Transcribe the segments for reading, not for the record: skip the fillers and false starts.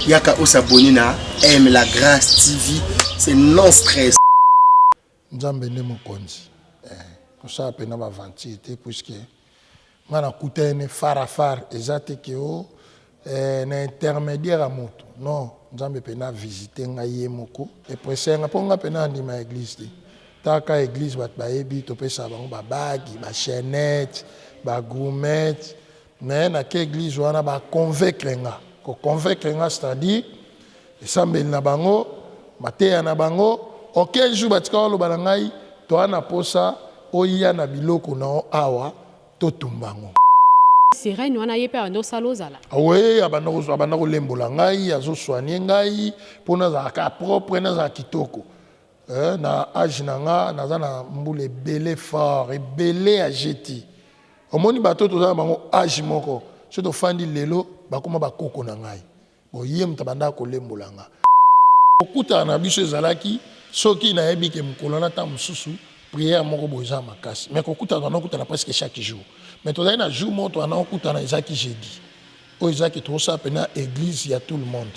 Yaka osabonner na Aime la Grâce TV, c'est non stress. Nzambe nde mokonzi eh, kosala mpena baventure te puiske nga nakutani ne far à far eza te ke o eh, na intermédiaire ya moto non. Nzambe mpena visite ngai ye moko, eprese nga mpo nga mpena andima église te. Taka église, bato bayebi topesaka bango babagues, bachaînettes, bagourmettes, mais nake église wana, baconvaincre nga, koconvaincre nga, c'est-à-dire esambeli na bango, mateya na bango. Aucun jour batika oloba na ngai toa na posa oya na biloko na yo awa totumba yango. Sirène wana, ye mpe abanda osala ozala? We, abanda kolembola ngai, azosoigne ngai mpo nazalaka propre, nazala kitoko. Na age na nga, naza na mbula ebele, fort ebele ya jeti. Omoni, bato toza na bango age moko, so tofandi lelo bakóma bakoko na ngai. Bon, ye moto abandaka kolembola nga. Kokutana na biso ezalaki soki nayebi ke mokolo wana ntango mosusu prière moko boye eza makasi, mais kokutana, tozana okutana presque chaque jour, mais tozali na jour moko tozana okutana, ezalaki jeudi oyo ezalaki tozosala mpena église ya tout le monde,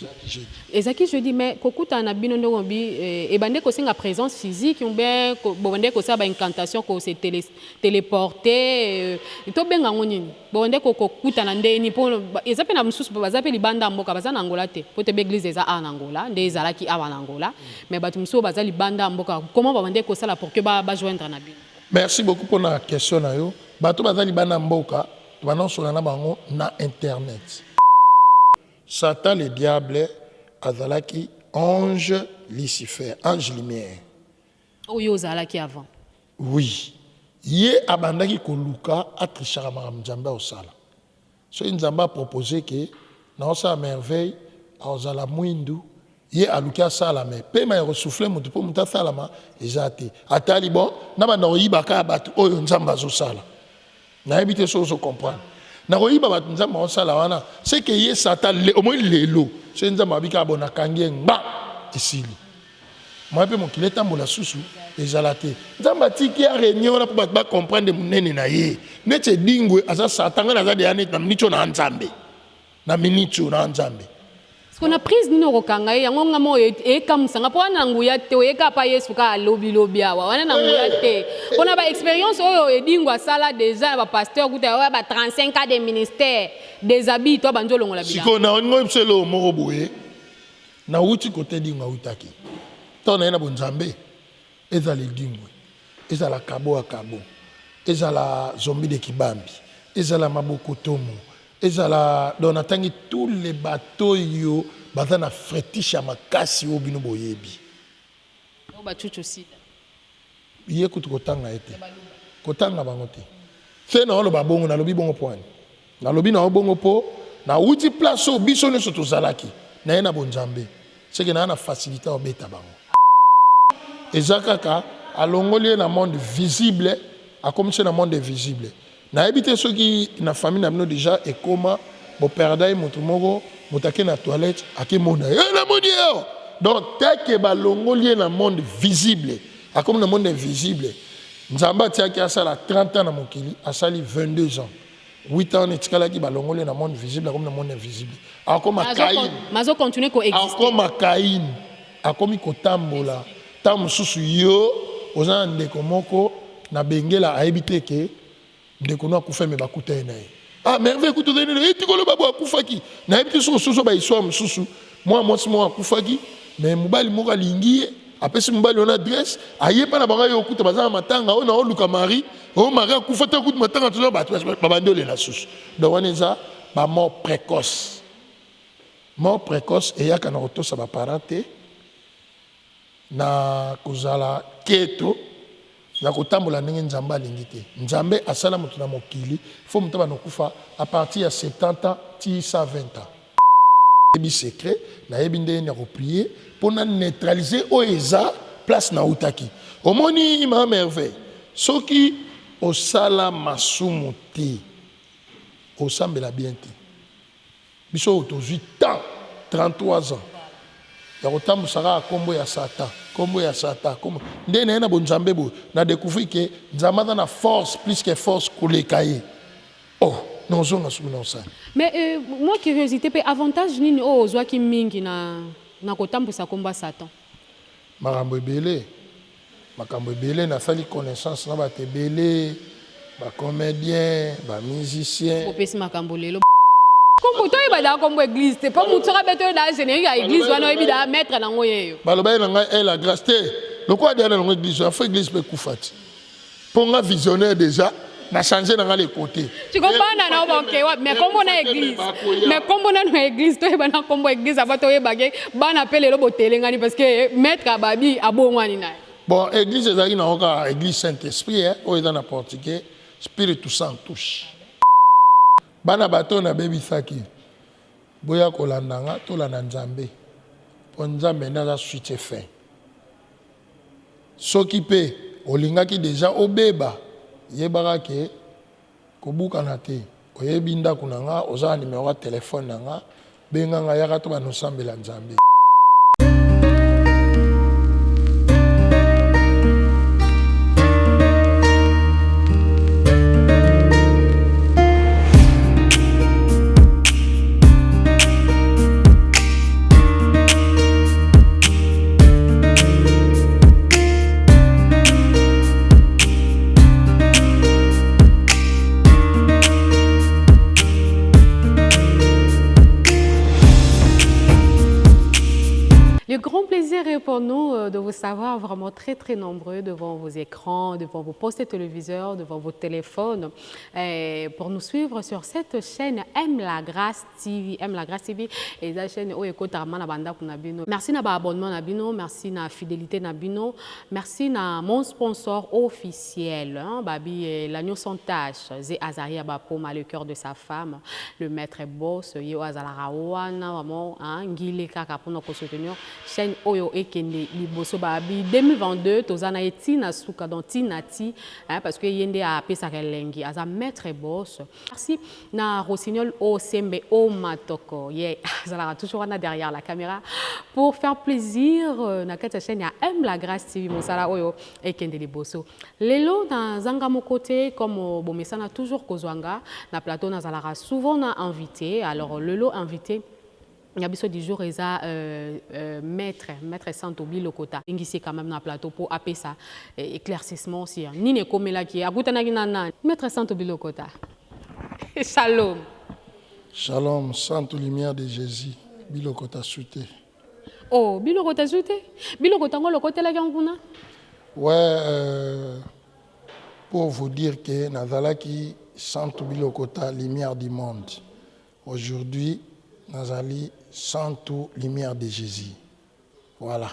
ezalaki jeudi. Ezalaki jeudi, mais kokutana na bino ndenge obi ebande kosenga présence physique ou bien bobande kosala baincantation, kose téléporter, tobenga yango nini? Bobande kokutana ndeni? Mpo eza mpe na mosusu baza mpe libanda ya mboka, baza na Angola te, po te baeglise eza awa na Angola, nde ezalaki awa na Angola, mais bato mosusu oyo baza libanda ya mboka, comment babande kosala pour que bajoindre na bino? Merci beaucoup mpona question na yo. Bato baza libanda ya mboka, tobanda kosola na bango na internet. Satan le diable azalaki ange Lucifer, ange lumière. Oyo ozalaki avant? Oui, ye abandaki koluka atrichaka makambo Nzambe aosala. Soki Nzambe apropose ke naosala merveille, akozala mwindu, ye aluki asala, me pema ya kosouffler motu mpo motu asalama eza te. Atali, bon, na banda koyiba kaka bato oyo Nzambe azosala. Nayebi te soki ozocomprendre. Nakoyiba bato Nzambe azosala wana, seke ye Satan omoi lelo soki Nzambe abi kaka bo nakangi ye ngba, esili mwa mpe mokili etambola susu ezala te. Nzambe atiki ya réunion wana mpo bato bacomprendre monene na ye. Neti Edingwe aza Satan, ngai naza deya neti na miniti oyo na Nzambe, na miniti oyo na Nzambe. Siko na prise nini okokanga ye? Yango nga mo ekamusanga mpo wana na nguya te. Oyeka pa Yesu kaka alobilobi awa wana na nguya te, mpona baexpérience oyo Edingo asala déjà na bapasteur kuta oyo ba 35 ans de ministère, déshabille to abandi olongola bilamba. Sikoyo na olingo oyebisa eloko moko boye. Nawuti kote Edingwe awutaki ntango na ye na bonzambe. Ezala Edingwe, ezala Kabo ya Kabo, ezala Zombi de Kibambi, ezala Maboko Tomo, ezala, donc natangi tous les bato oyo baza na fétiche ya makasi oyo bino boyebi. Oyo bacucu sida. Ye kutu kotanga ye te, kotanga bango te. Se na oloba bongo, nalobi bongo mpo wani nalobi na yo bongo mpo nawuti place oyo biso nyonso tozalaki na ye na bonzambe, seke naa na facilité ya kobeta bango. Eza kaka alongoli ye na monde visible, akomisi ye na monde invisible. Nayebi te soki na famille na bino déjà ekoma boperda ye moto moko, moto ake na toilette, akemona ye, namoni ye awa. Donc teke balongoli ye na monde visible, akomi na monde invisible. Nzambe atiaki asala 30 ans na mokili, asali 22 ans, 8 ans etikalaki. Balongoli ye na monde visible, akomi na monde invisible, akoma Kain. Mazocontinue koexiste. Akoma Kain, akomi kotambola. Ntango mosusu yo oza na ndeko moko na Bengela, ayebi te ke ndeko no akufa, me bakuta ye na ye. Ah, Merveille, kutu ozali nini eti koloba bo akufaki? Nayebi te soki osusu bahistoire mosusu. Mwana mwasi moko akufaki, me mobali moko alingi ye, apesi mobali wana adresse, aye mpa na bango, aye okuta baza na matanga. Oyo naoluka mari oyo, mari akufa te, kutu matanga toza, bato babandi olela susu. Donc wana eza bamort précoce. Mort précoce eyaka na kotosa baparent te, na kozala keto, na kotambola ndenge Nzambe alingi te. Nzambe asala moto na mokili, fo moto abanda kokufa à partir ya 70 ans ti 120 ans. Nayebi secret, nayebi ndenge ya koprier mpo na neutraliser oyo eza place nautaki. Omoni, ma Merveille, soki osala masumu te, osambela bien te. Biso oyo tozwi temps, 33 ans ya kotambusa kaka nkombo ya Satan, nkombo ya Satan, nkombo nde na ye na bonzambe boye, na découvrir ke Nzambe aza na force, plus que force koleka ye. Oh. Naozonga soki naosala. Mais euh, moi curiosité mpe avantage nini oyo ozwaki mingi na, na kotambwisa nkombo ya Satan? Makambo ebele, makambo ebele, nasali connaissance na bato ebele, ba comédiens, ba musiciens. Opesi makambo lelo kombo toyeba daa kombo église te mpo motu soki abeti oyo daa générique ya église wana oyebi daa maître nango yeyo. Balobaki na ngai la grâce te lokola deya na longo église wana fo église mpe ekufa ti mpo nga visionnaire déjà na change na nga le côté. Siko bana na banke wa mais kombo na église, mais kombo na no église toyeba na kombo église ava toyeba ke bana mpe lelo botelengani parce que maître ababi abongwani na ye. Bon, église ezalaki nango kaka église Saint Esprit eh, oyo eza na portugais Spiritu Santus. Bana bato oyo nabebisaki, boya kolanda nga, tolanda Nzambe, mpo Nzambe nde aza suite et fin. Soki mpe olingaki deja obeba, yebaka ke kobukana te. Oyebi ndako na nga, oza na numero ya telefone na nga, benga nga, yaka tobanda osambela Nzambe. Le grand plaisir est pour nous euh, de vous savoir vraiment très très nombreux devant vos écrans, devant vos postes téléviseurs, devant vos téléphones, euh, pour nous suivre sur cette chaîne Aime la Grâce TV, Aime la Grâce TV, eza chaîne oyo ekotaka na bandako na bino. Merci na ba abonnement na bino, merci na fidélité na bino, merci na mon sponsor officiel, hein, Babi eh, l'agneau sans tache, Zé Azaria Bapoma, le cœur de sa femme, le maître boss, ye oyo azalaka wana vraiment, hein, ngile kaka mpona kosoutenir chaîne oyo ekende liboso. Babi 2022 toza na ye ti na suka, donc ti na ti, hein, parce que ye nde apesaka elengi, aza maître boss. Merci na Rossignol Osembe Omatoko, ye azalaka toujours wana derrière la caméra pour faire plaisir euh, na kati ya chaîne ya Aime la Grâce TV, mosala oyo ekende liboso. Lelo nazanga moko te, comme euh, bomesana toujours kozwa nga na plateau, nazalaka souvent na invité. Alors lelo invité ya biso du jour eza euh, euh, maître maître Santo Bilokota. Engisi quand même na plateau po apesa eh, éclaircissement sur nini ekomelaki ye, akutanaki na nani. Maître Santo Bilokota, shalom. Shalom, Sainte Lumière de Jésus, Bilokota Soute. Oh, Bilokota Soute, Bilokota ngo lokotelaki yango kuna. Ouais, euh, pour vous dire que nazalaki Santo Bilokota, Lumière du monde. Aujourd'hui, nazali Santo Lumière de Jésus. Voilà.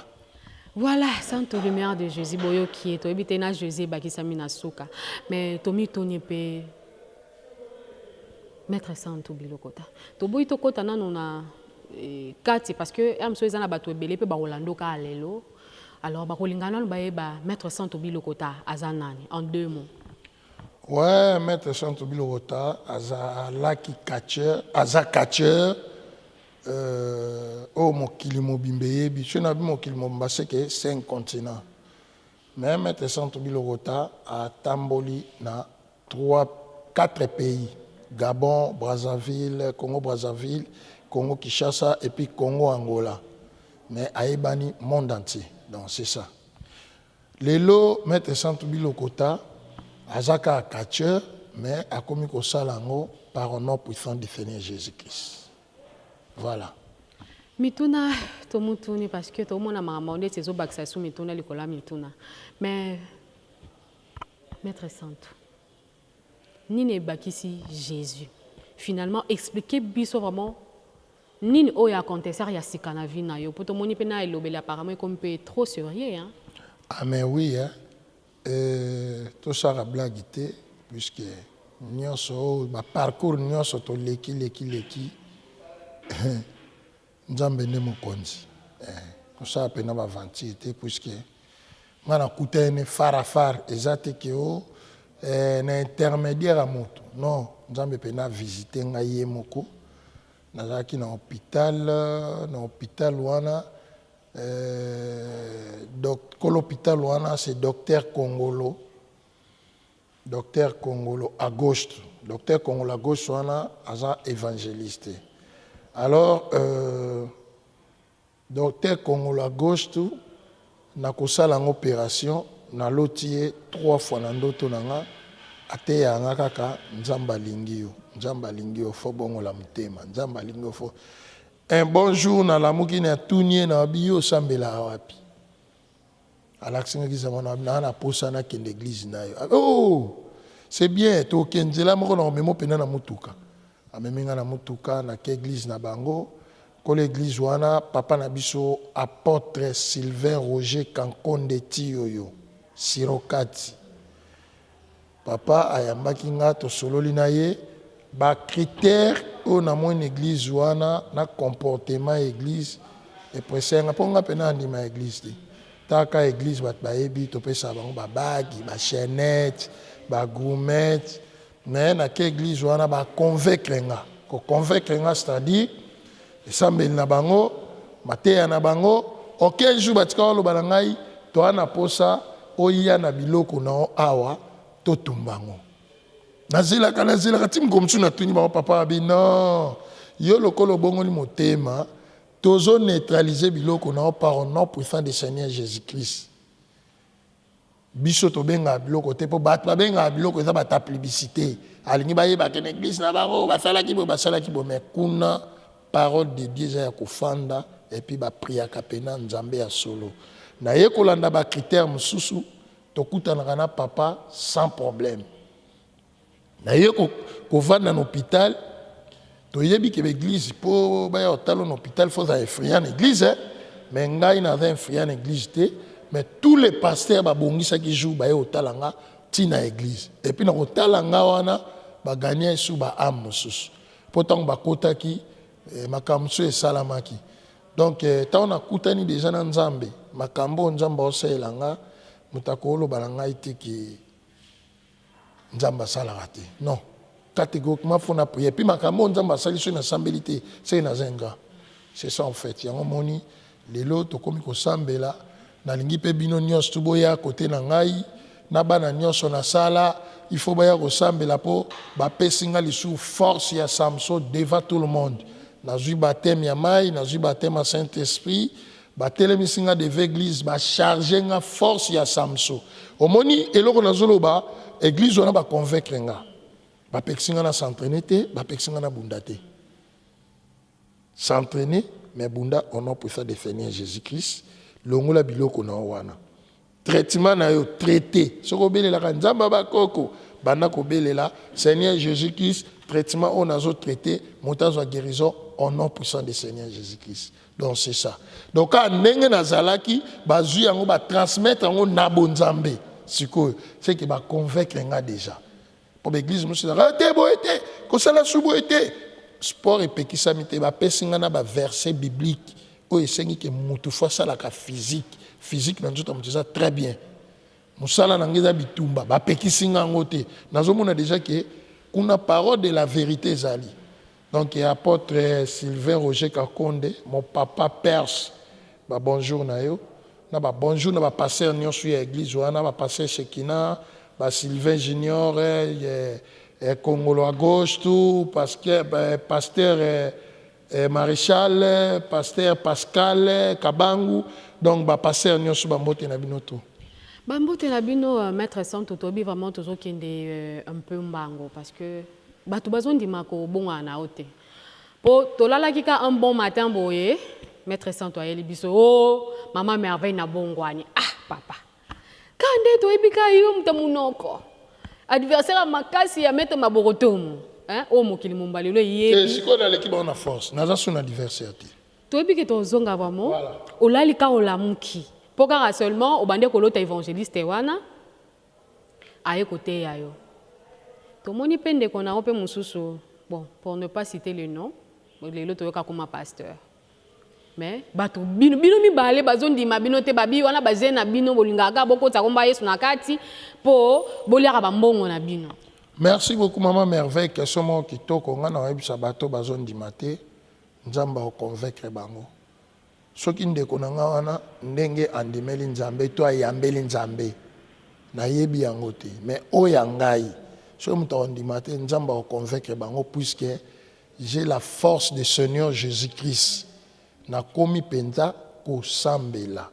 Voilà, Santo Lumière de Jésus, boyoki ye, toyebi te na Jésus ebakisami na suka. Mais tomituni mpe Maître Santo Bilokota. Toboyi tokota nano na eh, kati parce que ya mosusu eza na bato ebele mpe bakolanda kaka lelo. Alors bakolinga nano bayeba Maître Santo Bilokota aza nani en deux mots. Ouais, Maître Santo Bilokota azalaki catcheur, aza catcheur euh, oyo mokili mobimba eyebi. Soki nabi mokili mobimba, c'est que cinq continents. Mais Maître Santo Bilokota atamboli na 3 4 pays: Gabon, Brazzaville, Congo Brazzaville, Congo Kinshasa et puis Congo Angola. Mais ayebani monde entier. Donc c'est ça. Lelo Maître Santo Bilokota aza kaka catcheur, mais akomi kosala yango par nom puissant du Seigneur Jésus-Christ. Voilà. Mituna tomutuni parce que tomona makambo neti ezobakisa su mituna likolo ya mituna. Mais Maître Santo, nini ebakisi Jésus? Finalement, expliquez biso vraiment nini oyo acontesser ya sika na vie na yo, po tomoni mpe na elobeli apparemment ekomi mpe trop sérieux, hein? Ah mais oui, hein. Euh, tosala blague te, puisque nyonso oyo baparcours nyonso toleki leki leki, Nzambe nde mokonzi. Eh, kosala mpena baventure te, puisque nga nakutani ne phare à phare, eza te ke o eh, na intermédiaire ya moto. Non, Nzambe mpena visite ngai ye moko. Nazalaki na hôpital, na hôpital wana euh, doc, kolo hôpital wana c'est docteur Kongolo, docteur Kongolo Agosto. Docteur Kongolo Agosto wana aza évangéliste. Alors Docteur Kongolo Agosto, nakosala yango opération, naloti ye trois fois na ndoto na nga, ateya nga kaka Nzambe alingi yo, Nzambe alingi yo, fo bongola motema, Nzambe alingi yo fo. Un bon jour nalamuki, natuni ye, nabi yo osambelaka wapi? Alakisi nga kizama na na na posa nakende église na yo. Oh, c'est bien, tokende nzela moko na komema mpena na mutuka. Amemi nga na mutuka, nake église na bango. Nkolo église wana, papa na biso apôtre Sylvain Roger Kankonde Tiyoyo Sirokati. Papa ayambaki nga, tosololi na ye bacritère oyo namoni église wana na comportement ya église eprese nga, mpo nga mpena andima église te. Taka église, bato bayebi, topesaka bango babagues, bachaînettes, bagourmettes, mais nake église wana, baconvaincre nga. Koconvaincre nga, c'est-à-dire esambeli na bango, mateya na bango. Aucun jour batika baloba na ngai toa na posa oya na biloko na yo awa totumba yango. Nazelaka, nazelaka ti moko mosusu natuni bango. Papa abi non, yo lokola obongoli motema, tozoneutraliser biloko na yo par nom puissant de Seigneur Jésus Christ. Biso tobengaka biloko te, mpo bato babengaka biloko eza bata publicité, alingi bayebake na église na bango basalaki boye, basalaki boye. Mais kuna parole de Dieu eza ya kofanda, et puis bapriaka mpena Nzambe ya solo. Naye kolanda bacritère mosusu, tokutanaka na papa sans problème. Naye kovanda na hôpital, toyebi ke baéglise, mpo baya kotala na hôpital, fo ozala influent na église, eh? Mais ngai naza influent na église te, mais tous les pasteurs babongisaki jour baye kotala nga ntina église. Et puis na kotala nga wana, bagania esu baâme mosusu, mpo ntango bakotaki makambo mosusu esalamaki. Donc ntango nakutani déjà na Nzambe, makambo oyo Nzambe aosalela nga, moto akoloba na ngai te ke Nzambe asalaka te. Non, catégoriquement, fo na prière. Puis makambo oyo Nzambe asali, soki nasambeli te, seki naza ingrat. C'est ça en fait. Yango moni lelo tokomi kosambela. Nalingi mpe bino nyonso tu boya kote na ngai na bana nyonso nasala, il faut baya kosambela, mpo bapesi nga lisusu force ya Samson devant tout le monde. Nazwi baptême ya mai, nazwi baptême ya Saint Esprit, batelemisi nga devant église, bacharge nga force ya Samson. Omoni eloko nazoloba, église wana baconvaincre nga, bapekisi nga na s'entraîner te, bapekisi nga na bunda te. S'entraîner, mais bunda au nom puissant de Seigneur Jésus Christ. Longola biloko na yo wana, traitement na yo traité. Soki obelelaka Nzambe ya bakoko, banda kobelela Seigneur Jésus Christ, traitement oyo nazotraite, moto azwa guérison au nom puissant de Seigneur Jésus Christ. Donc c'est ça. Donc kaka ndenge nazalaki, bazwi yango, batransmettre yango na bonzambe. Sikoyo c'est que baconvaincre nga déjà, mpo baéglise mosusu ezalaka te boye te, kosala su boye te, sport epekisami te. Bapesi nga na baverset biblique oyo esengi ke mutu fo asalaka physique. Physique na nzoto ya moto eza très bien. Mosala na ngai eza bitumba, bapekisi nga yango te. Nazomona déjà ke kuna parole de la vérité ezali. Donc apôtre Sylvain Roger Kakonde, mon papa perse, babonjour na yo, na babonjour na bapasteur nyonso ya église wana, bapasteur Shekina, basylvain Junior, Kongolo Agosto, pasteur Maréchal, pasteur Pascal Kabangu. Donc bapasteur nyonso, bambote na bino to. Bambote na bino. Maître Santo, toyebi vraiment tozokende un peu mbango, parce que bato bazondima kobongwana na yo te, mpo tolalaki ka un bon matin boye, maître Santo ayeli biso o oh, mama Merveille na bongwani. Ah papa, ka nde toyebi ka yo moto monoko adversaire ya makasi ya maître Maborotomo, oyo mokili momba lelo eyebi. Sikoyo naleki bango na force, naza so na adversaire te. Toyebi ke tozonga vraiment. Voilà. Olali ka olamuki, mpo kaka seulement obande kolota évangéliste wana aye koteya yo. Tomoni mpe ndeko na yo mpe mosusu, bon, pour ne pas citer le nom, lelo toyoka koma pasteur, mais bato bino, bino mibale bazondima bino te. Babi wana baze na bino, bolingaka bokota komba Yesu na kati mpo boliaka bambongo na bino. Merci beaucoup, mama Merveille. Question moko kitoko. Ngai na oyebisa bato bazondima te, Nzambe akoconvaincre bango. Soki ndeko na nga wana ndenge andimeli Nzambe to ayambeli Nzambe, nayebi yango te, mais oyo ya ngai. Soki moto akondima te, Nzambe akoconvaincre bango, puisque j'ai la force de Seigneur Jésus-Christ. Nakomi mpenza kosambela.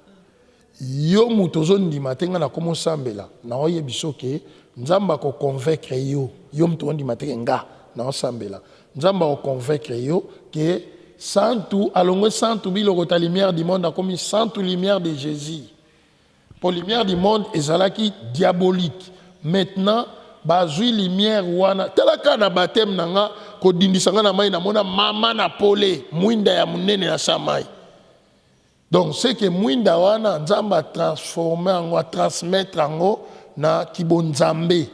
Yo moto ozondima te, ngai nakomi osambela, naoyebi soki Nzambe akoconvaincre yo. Yo moto ondima te ke nga naosambela, Nzambe akoconvaincre yo ke Santu alongwe Santu Bilokota, lumière du monde, akomi Santu, lumière de Jésus. Po lumière du monde ezalaki diabolique, maintenant bazwi lumière wana. Tala kaka na baptême na nga, kodindisa nga na mai, namona mama na pole, mwinda ya monene na sa mai. Donc c'est que mwinda wana, Nzambe atransforme yango, atransmettre yango na kibonzambe.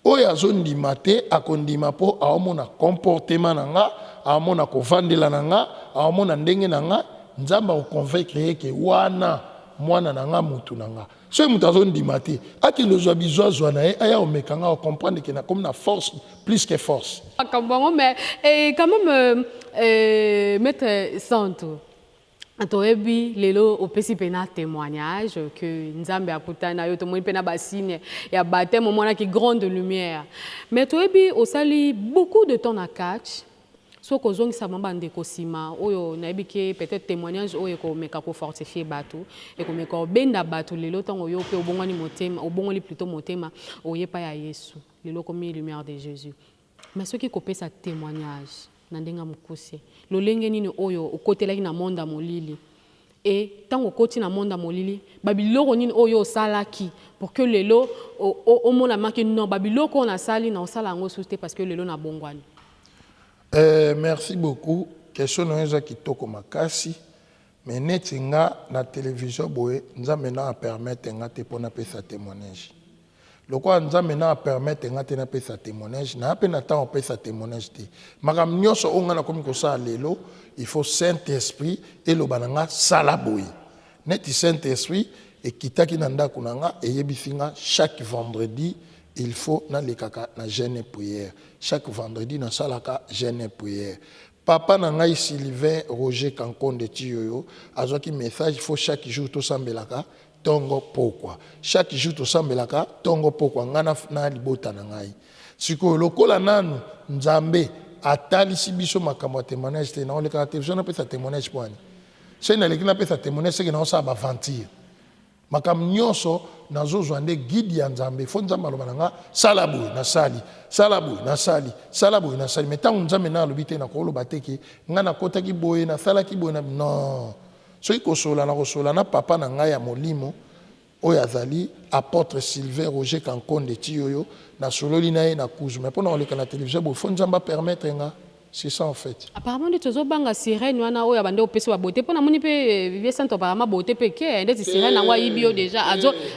Oyo azondima te, akondima mpo aomona comportement na nga, aomona kovandela na nga, aomona ndenge na nga. Nzambe akoconvaincre ye ke wana mwana na nga, mutu na nga. Soki moto azondima te, akende ozwa bizwazwa na ye, aya omeka nga, ocomprendre ke nakomi na force plus que force. Makambo yango, mais eh, quand même maître Santu, toyebi lelo opesi mpena témoignage que Nzambe akutana yo, tomoni mpena basigne ya baptême, omonaki grande lumière. Mais toyebi osali beaucoup de temps na catch. Soki ozongisa mwa bandeko nsima, oyo nayebi ke peut-être témoignage oyo ekomeka kofortifie bato, ekomeka kobenda bato lelo, ntango yo mpe obongwani motema, obongoli plutôt motema, oyepa ya Yesu, lelo okomi lumière de Jésus. Mais soki kopesa témoignage na ndenge ya mokuse, lolenge nini oyo okotelaki na monde ya molili? E ntango okoti na monde ya molili, babiloko nini oyo osalaki pour que lelo omonamaki non, babiloko oyo nasali, na osala yango susu te parce que lelo nabongwani? Merci beaucoup. Question na yo eza kitoko makasi, mais neti nga na télévision boye, Nzambe na apermettre nga te mpo napesa témoignage. Lokola Nzambe na apermettre nga te napesa témoignage, naa mpe na ntango opesa témoignage te. Makambo nyonso oyo nga nakomi kosala lelo, il faut Saint Esprit eloba na nga: sala boye. Neti Saint Esprit ekitaki na ndako na nga, eyebisi nga chaque vendredi il faut nalekaka na jeûne et prière. Chaque vendredi nasalaka jeûne et prière. Papa na ngai Sylvain Roger Kankonde Tiyoyo azwaki message: il faut chaque jour tosambelaka ntongo pokwa. Chaque jour tosambelaka ntongo pokwa, ngai na libota na ngai. Sikoyo lokola nanu Nzambe atalisi biso makambo ya témoignage te, naoleka na télévision napesa témoignage mpo ani? Soki naleki napesa témoignage, seke naosala baventure. Makambo nyonso nazozwa nde guide ya Nzambe. Fo Nzambe aloba na nga: sala boye, nasali, sala boye, nasali, sala boye, nasali. Mais ntango Nzambe na alobi te, nakoloba te ke ngai nakotaki boye, nasalaki boye na non. Soki kosola, nakosola na papa na ngai ya molimo oyo azali apôtre Sylvain Roger Kankonde ti oyo nasololi na ye na kuzu. Mais mpo na koleka na télévision boye, fo Nzambe apermettre nga. C'est ça en fait. Apparemment nde tozobanga sirène wana oyo abande opesa babote, mpo namoni mpe vieux Santu apparemment bote mpe ke ndeti sirène yango ayibi yo déjà,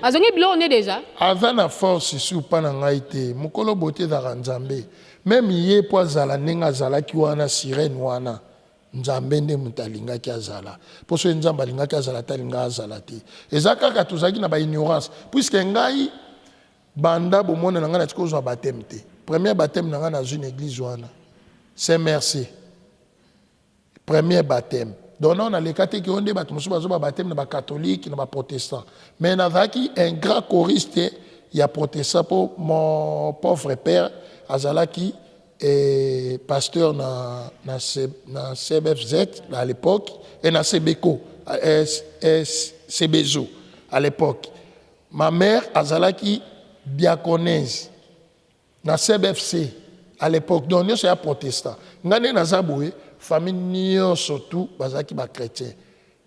azongi biloko nde déjà. Aza na force su mpa na ngai te. Mokolo bote ezalaka Nzambe. Même ye mpo azala ndenge azalaki wana, sirène wana, Nzambe nde moto alingaki azala. Mpo soki Nzambe alingaki azala te, alingaki azala te. Eza kaka tozalaki na baignorance, puisque ngai banda bomona na ngai natiki kozwa baptême te. Premier baptême na ngai nazwi na église wana Saint Merci, premier baptême. Donc non, naleka te ke oyo nde bato mosusu bazwa babaptême na bacatholique, na baprotestant. Mais nazalaki un grand choriste ya protestant, mpo mon pauvre père azalaki pasteur na CBFZ à l'époque et na CBCO, CBZO à l'époque. Ma mère azalaki diaconesse na CBFC à l'époque. Donc nyonso ya protestant. Ngai nde naza boye, famille nyonso tu bazalaki bachrétien.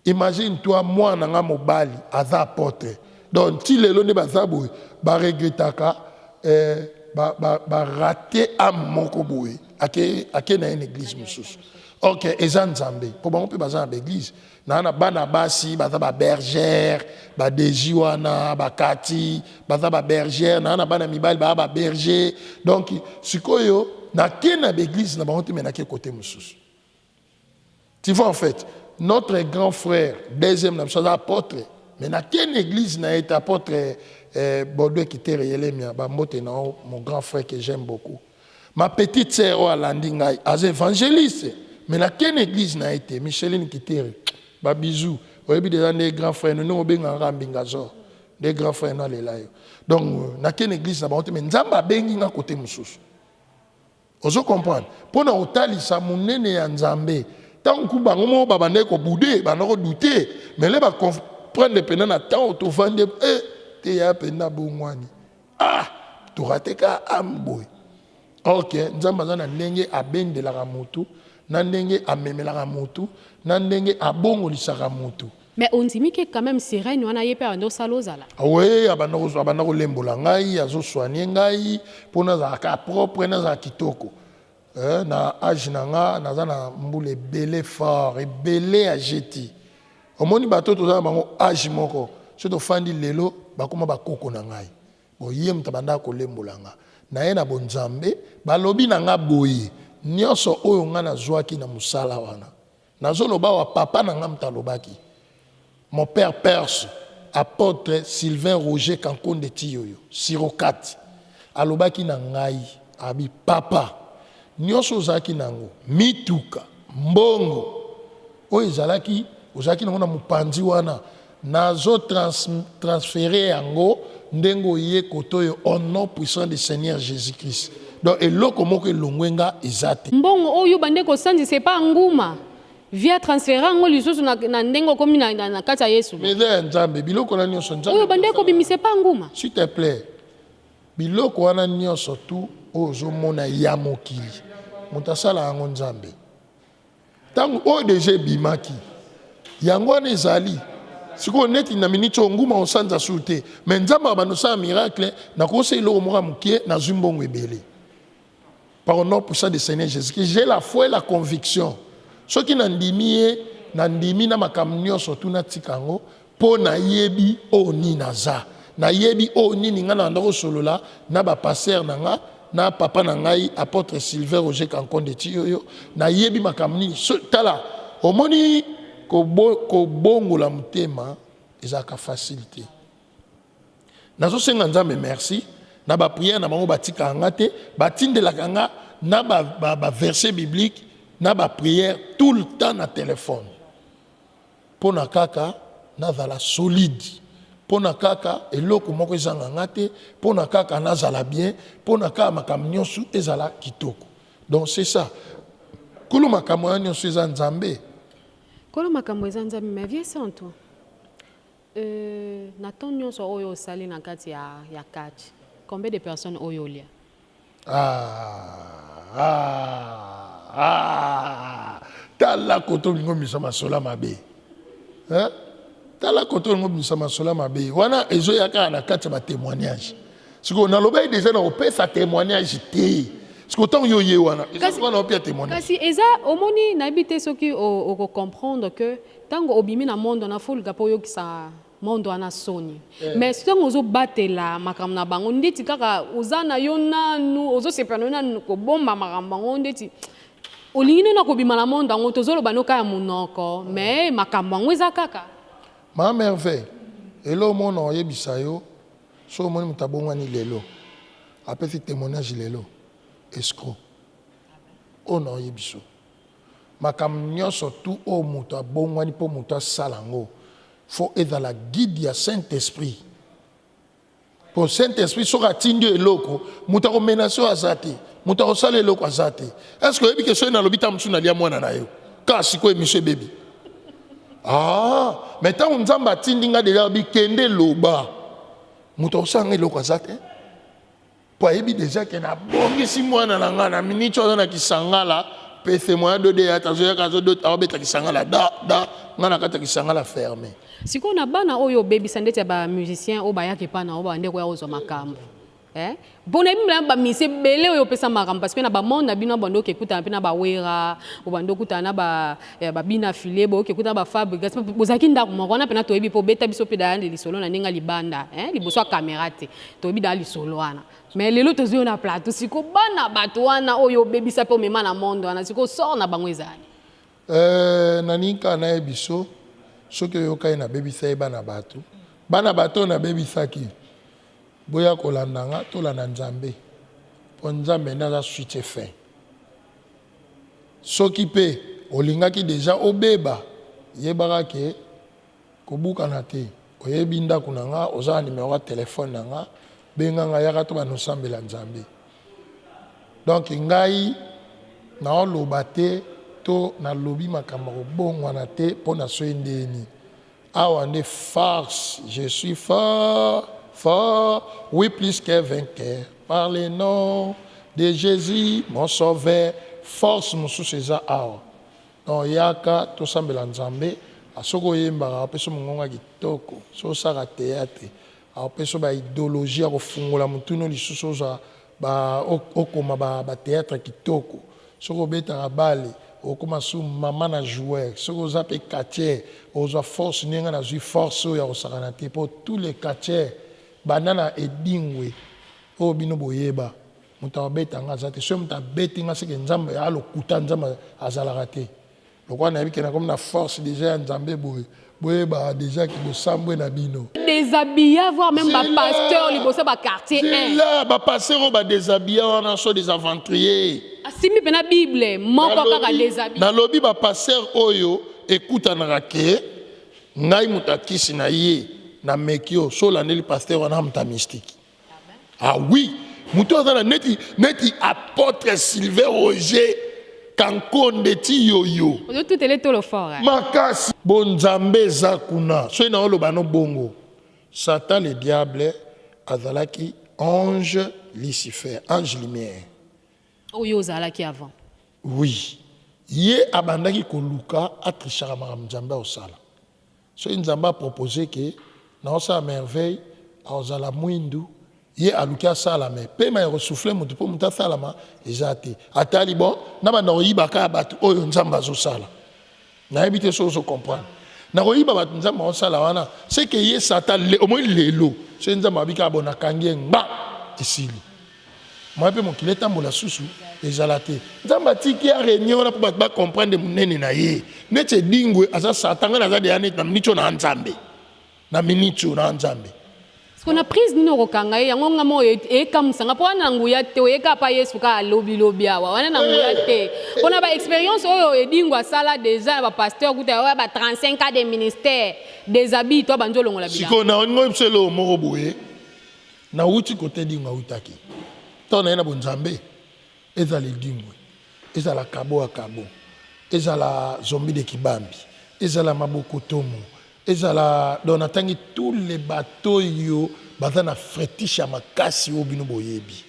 Imagine toi, mwana nga mobali aza apôtre. Donc ti lelo nde baza boye, baregretaka barate âme moko boye ake na ye na église mosusu. Ok, eza Nzambe, mpo bango mpe baza na baeglise naa na bana basi baza babergère, badeji wana, bakati baza babergère, naa na bana mibali baza baberger. Donc sikoyo nake na baeglise na bango te, me nake kote mosusu. Tu vois, en fait, notre grand frère deuxième na biso aza apôtre, mais nake na église na ye te. Apôtre Baudouin Kitere Yelemia, bambote na yo, mon grand frère que j'aime beaucoup. Ma petite sœur oyo alandi ngai aza évangéliste, mais nake na église na ye te. Micheline Kitere, babisous. Oyebi deja nde grand frère no ndenge obengaka mbingazor. Nde grand frère no alela yo. Donc euh, nake na église na bango te, mais Nzambe abengi nga kote mosusu. Ozo comprendre? Mpo na kotalisa monene ya Nzambe. Ntango ku bango moko babandaki kobude, banda kodute, mais le ba comprendre mpenza na ntango tovandi eh, te ya mpenza bongwani. Ah, torate ka ame boye. Ok, Nzambe aza na ndenge abendelaka mutu, na ndenge amemelaka mutu, na ndenge abongolisaka mutu. Mais ondimi ke quand même sirène wana ye pe abanda osala ozala? Oui, abanda kozwa, abanda kolembola ngai, azo soigner ngai po nazala kaka propre, nazala kitoko. Eh, na age na nga naza na mbula ebele fort, ebele ya jeti. Omoni bato toza na bango age moko, soki tofandi lelo bakoma bakoko na ngai. Bon ye moto abandaka kolembola nga. Naye na bonzambe, balobi na nga boye, nionso oyo nga nazuaki na mosala wana, nazo loba awa papa na nga moto alobaki, mon père perse, apotre Sylvain Roger Kankonde Tiyoyo, Sirokati, alobaki na ngai, abi papa, nionso ozalaki na yango, mituka, mbongo, oyo ezalaki, ozalaki na yango na mopanzi wana, Nazo trans transferer yango ndenge oye kote oyo au nom puissant du Seigneur Jesus Christ. Donc eloko moko elongwe nga eza te. Mbongo oyo obandaki kosanzisa epa nguma vie a transfere yango lisusu na, na ndenge okomi na, na, na kati ya Yesu. Mais eza ya Nzambe, biloko wana nionso Nzambe. Oyo obandaki kobimisa epa nguma. S'il te plait, biloko wana nionso tout oyo ozomona ya mokili, moto asala yango Nzambe. Tango oyo deja ebimaki yango wana ezali sikoyo neti na minute oyo nguma osanza su te mais nzambe abanda osala miracle nakosa eloko moko ya mokie nazwi mbongo ebele par au nom puissant du Seigneur Jésus Christ j'ai la foi et la conviction soki nandimi ye nandimi na makambo nyonso tu natika yango mpo nayebi oyo nini naza nayebi oyo nini ngai nabanda kosolola na bapaster na nga na papa na ngai apôtre Sylvain Roger Kankonde Tiyoyo nayebi makambo nini so, tala omoni kobongola motema ezalaka facile te nazosenga nzambe merci na bapriere na bango batikaka nga te batindelaka nga na baverset ba, ba biblique na bapriere tout le temps na telefone Pona kaka nazala solide, pona kaka eloko moko ezanga nga te, pona kaka nazala bien, pona kaka makambo nyonso ezala kitoko. Donc c'est ça. Kolo makambo wana nyonso eza Nzambe. Kolo makambo eza Nzambe, mais vieux santu euh, na temps nyonso oyo osali na kati ya, ya catch, combien de personnes oyo olia? Ah, ah, ah. Tala koto olingi obimisa masolo ya mabe hein? Tala koto olingi obimisa masolo ya mabe wana ezoya kaka na kati ya batémoignage. Sikoyo nalobaki deja na kopesa témoignage te, sikoyo ntango yo ye wana wana opia témoignage. Kasi eza omoni, nayebi te soki okocomprendre que ntango obimi na monde wana foluka mpo oyokisa Monde wana soni. Eh. Mais tango ozo batela makambo na bango ndeti kaka oza na yo nanu ozo sepela na yo nanu kobomba makambo yango ndeti olingi nanu kobima na monde yango tozoloba no kaka monoko mais makambo yango eza kaka. Ma merveille elo mona oyebisa yo so omoni moto abongwani lelo apesi témoignage lelo escroc oyo na oyebiso Makambo nionso tout oyo moto abongwani po moto asala yango faut ezala guide ya saint esprit po saint esprit soki atindi yo eloko moto ako menace yo aza te moto akosala eloko aza te est ce que oyebi ke soki nalobi ntango mosusu nalia mwana na yo kaka sikoyo emission ebebi ah mais ntango nzambe atindi nga deja alobi kende loba moto akosala nga eloko aza te Po ayebi dejà ke na bongisi mwana na nga na minute oyo aza na kisangala pese moyen dode ya azoyaka azobeta kisangala da da nga na kati ya kisangala ferme. Sikoyo na bana oyo obebisa ndeti ya ba musiciens oyo bayaka epa na yo ba bande koya kozwa makambu eh po nayebi na ba musiciens ebele oyo opesa makambu parce que na ba monde na bino bande oke kutana pe na ba werra obande okutana na ba ba bina filet boke kutana ba fabrigas bozalaki ndaku moko wana pena toyebi po obeta biso pe dayande lisolo na ndenge ya libanda eh liboso ya camera te Toyebi da lisolo wana. Mais lelo tozwi yo na plateau siko bana bato wana oyo obebisa mpe omema na monde wana siko sort na bango ezali. Euh, nalingi kaka nayebiso soki oyoka ye nabebisa ye bana bato bana bato oyo nabebisaki boya kolanda nga tolanda nzambe mpo nzambe nde aza suite et fin soki mpe olingaki deja obeba yebaka ke kobukana te. Oyebi ndako na nga, oza na numero ya telefone na nga, benga nga, yaka to banda osambela Nzambe. Donc ngai naoloba te to nalobi makambo ya kobongwana te mpo na soki ndenge nini. Awa nde farce, je suis fort, fort, oui plus que vainqueur, par le nom de Jesus mon sauveur. Force mosusu eza awa. Donc yaka tosambela Nzambe, soki oyembaka apesa mongongo ya kitoko, soki osalaka theatre apesa ba ideologie ya kofungola motuna lisusu ozwa ba okoma ba, ba theatre kitoko. Soki obetaka bale okoma su mama na joueur, soki oza pe catcheur ozwa force ndenge nga nazwi force oyo ya kosakana te, po tous les catcheurs banda na Edingwe oyo bino boyeba Moto akobeta nga aza te. Soki moto abeti nga seke Nzambe a lokuta, Nzambe azalaka te. Lokola nayebi ke nakomi na force dejà ya Nzambe boye, boyebaka dejà ke bosambwe na bino. Déshabilla voire même ba pasteur liboso ba quartier 1. Zela ba pasteur oyo ba déshabilla wana sont des aventuriers. Asimbi pena Bible moko kaka déshabille. Nalobi ba pasteur oyo ekutanaka ke ngai moto ya kisi na ye na meki yo so olandeli pasteur wana moto ya mystique. Ah oui, moto aza na neti neti apôtre Sylvain Roger Kankonde ti yoyo. Ozo tutele tolo fort. Hein? Makasi. Bo Nzambe eza kuna. Soki na oloba no bongo. Satan le diable azalaki ange Lucifer, ange lumière. Oyo ozalaki avant. Oui. Ye abandaki koluka atrichaka makambo Nzambe akosala. Soki Nzambe a proposer que naosala merveille akozala mwindu, ye aluki asala mais pema ya ko souffler mutu po mutu asalama eza te. Atali bon nabanda koyiba kaka batu oyo Nzambe azosala. Nayebi te soki ozo comprendre. Nakoyiba batu Nzambe azosala wana c'est que ye Satan omoni lelo soki Nzambe alobi kaka bon nakangi ye ngba esili. Moyen pe mokili etambola susu ezala te. Nzambe atiki ya reunion wana po bato ba comprendre munene na ye. Neti Edingwe aza satan, nga naza deja neti na minute oyo na Nzambe. Na minute oyo na Nzambe. Siko na prise nini okokanga ye yango nga moko ekamusa nga po wana na nguya te oye kaka pa yesu kaka lobi lobi awa wana na nguya te pona ba experience oyo edingo asala deja na ba pasteur kuta oyo ba 35 ans de ministère deshabille toi bandi olongola bilamba. Sikoyo na olingi oyebisa eloko moko boye. Nawuti kote Edingwe awutaki. Ntango naye na bonzambe, ezala Edingwe, ezala Kabo ya Kabo, ezala Zombi de Kibambi, ezala Mabokotomo, ezala donc natangi tous les bato oyo baza na fretiche ya makasi oyo bino boyebi.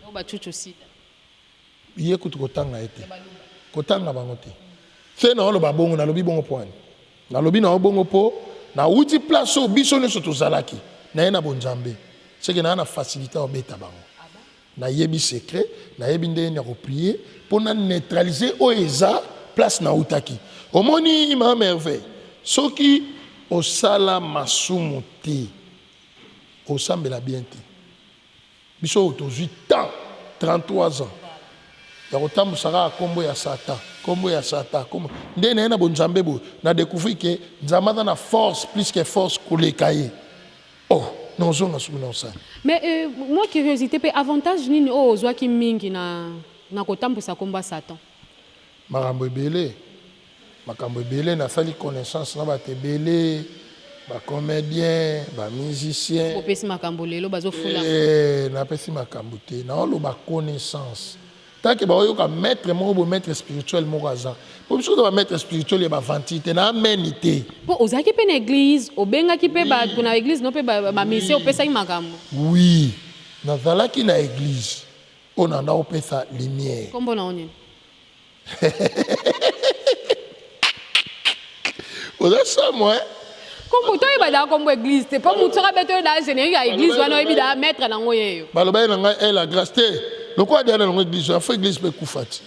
Oyo ba Chuchu Sida. Ye kutu kotanga ye te. Kotanga bango te. Se na oloba bongo, nalobi bongo mpo wani? Nalobi na yo bongo mpo nawuti place oyo biso nyonso tozalaki. Naye na bonzambe. Seke naa na facilite ya kobeta bango. Nayebi secret, nayebi ndenge nini ya ko prier mpo na neutraliser oyo eza place nawutaki. Omoni ma Merveille, soki osala masumu te, osambela bien te. Biso oyo tozui temps 33 ans ya kotambusa kaka kombo ya satan kombo ya satan kombo nde naye na bonzambe boye na decouvrir ke nzambe aza na force plus que force koleka ye oh naozonga soki naosala. Mais euh, mwa curiosite pe avantage nini oyo ozwaki mingi na na kotambusa kombo ya satan? Makambo ebele, makambo ebele nasali connaissance na bato ebele ba comediens, ba musiciens. Opesi makambo lelo bazo fula. Eh, napesi makambo te, naoloba connaissance. Tant que baoyoka maître moko boye, maître spirituel moko aza. Po biso toza ba maître spirituel ya ba aventure te, na amen te. Po ozalaki pe na eglise, obengaki pe bato na eglise no pe ba musiciens opesaki makambo. Oui, nazalaki na eglise. Oyo na nao pesa lumière. Kombo na yo nini? Oza somo hein? Kombo toyeba da kombo église te po mutu soki abeti oyo da générique ya église wana oyebi da maître nango yeyo. Balobaki na ngai eh la grâce te lokola deya na longo église wana faut église pe ekufa ti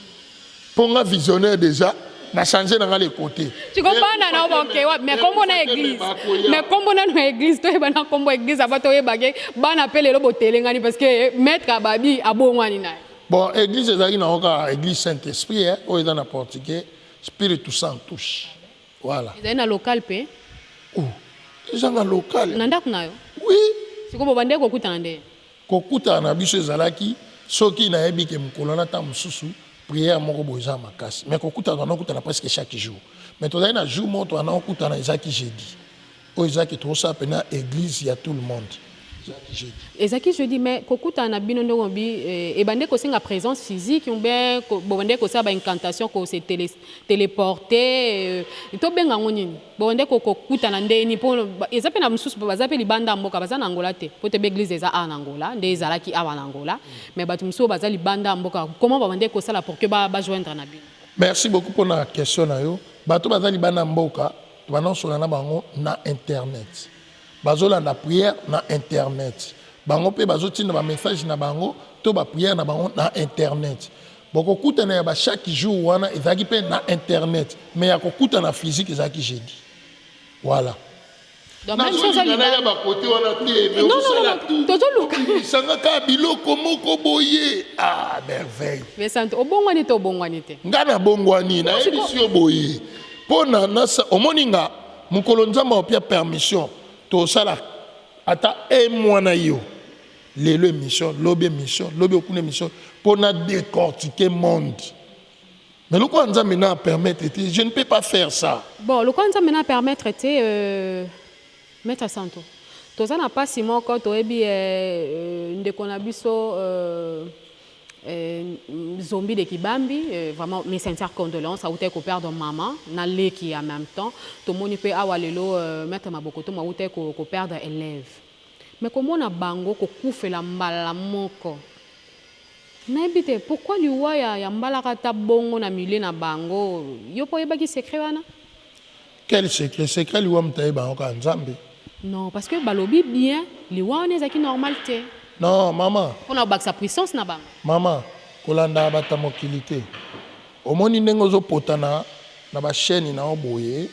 po nga visionnaire déjà na changer na nga le côté. Siko bana na boke wapi mais kombo na église mais kombo nanu ya église toyeba na kombo église ava toyeba ke bana pe lelo botelengani parce que maître ababi abongwani na ye. Bon église ezalaki nango kaka église Saint Esprit hein oyo eza na portugais Spiritu Sanctus voilà. Ezali na local pe? Oh eza na local. Na ndako na yo? Oui. Siko bobandeki kokutana nde? Kokutana na biso ezalaki soki nayebi ke mokolo wana tango mosusu prière moko boye eza makasi mais kokutana tobanda kokutana presque chaque jour mais tozalaki na jour moko tobanda kokutana ezalaki jeudi. Oyo ezalaki tokosala mpena église ya tout le monde, ezalaki jeudi. Ezalaki jeudi, mais kokutana na bino, ndenge obi ebande kosenga présence physique ou bien bobande kosala baincantation, kose téléporter, tobenga yango nini? Bobande kokutana ndeni? Mpo eza mpe na mosusu baza mpe libanda ya mboka, baza na Angola te, po te baeglise eza awa na Angola, nde ezalaki awa na Angola, mais bato mosusu oyo baza libanda ya mboka, comment babande kosala pour que bajoindre na bino? Merci beaucoup mpona question na yo. Bato baza libanda ya mboka, banaosola na bango na internet, bazolanda prière na internet. Bango mpe bazotinda bamessage na bango to baprière na bango na internet. Bokokutana ya bachaque jour wana ezalaki mpe na internet, mais ya kokutana physique ezalaki jeudi, voilà. Donc, même si oza Nazolinga naya libanda bakote wana te, mais Non, non, ozosala non, tout. Tozoluka. Obimisanga kaka biloko moko boye. Ah, merveille. Mais santo, obongwani te, obongwani te. Nga nabongwani, nayebisi yo boye, mpo na nasa omoni nga mokolo Nzambe aopia permission, tosala ata un mois na yo, lelo émission, lobi émission, lobi okuna émission, mpo na décortiquer monde. Mais lokola Nzambe na permettre te, je ne peux pas faire ça. Bon, lokola Nzambe na permettre te, maître Santo, toza na mpasi moko. Toyebi ndeko na biso Zombi de Kibambi, vraiment mes sincères condoléances, autai koperdre mama na leki en même temps. Tomoni mpe awa lelo maître Mabokoto autai koperdre élève. Mais komona bango kokufela mbala moko, nayebi te pourquoi liwa ya mbalaka ata bongo na milieu na bango. Yo mpo oyebaki secret wana? Quel secret? Secret liwa, moto ayeba yango kaka Nzambe. Non, parce que balobi bien liwa wana ezalaki normal te. Non, mama. Mpona kobakisa puissance na bango. Mama, kolanda bato ya mokili te. Omoni ndenge ozopotana na bachaîne na yo boye,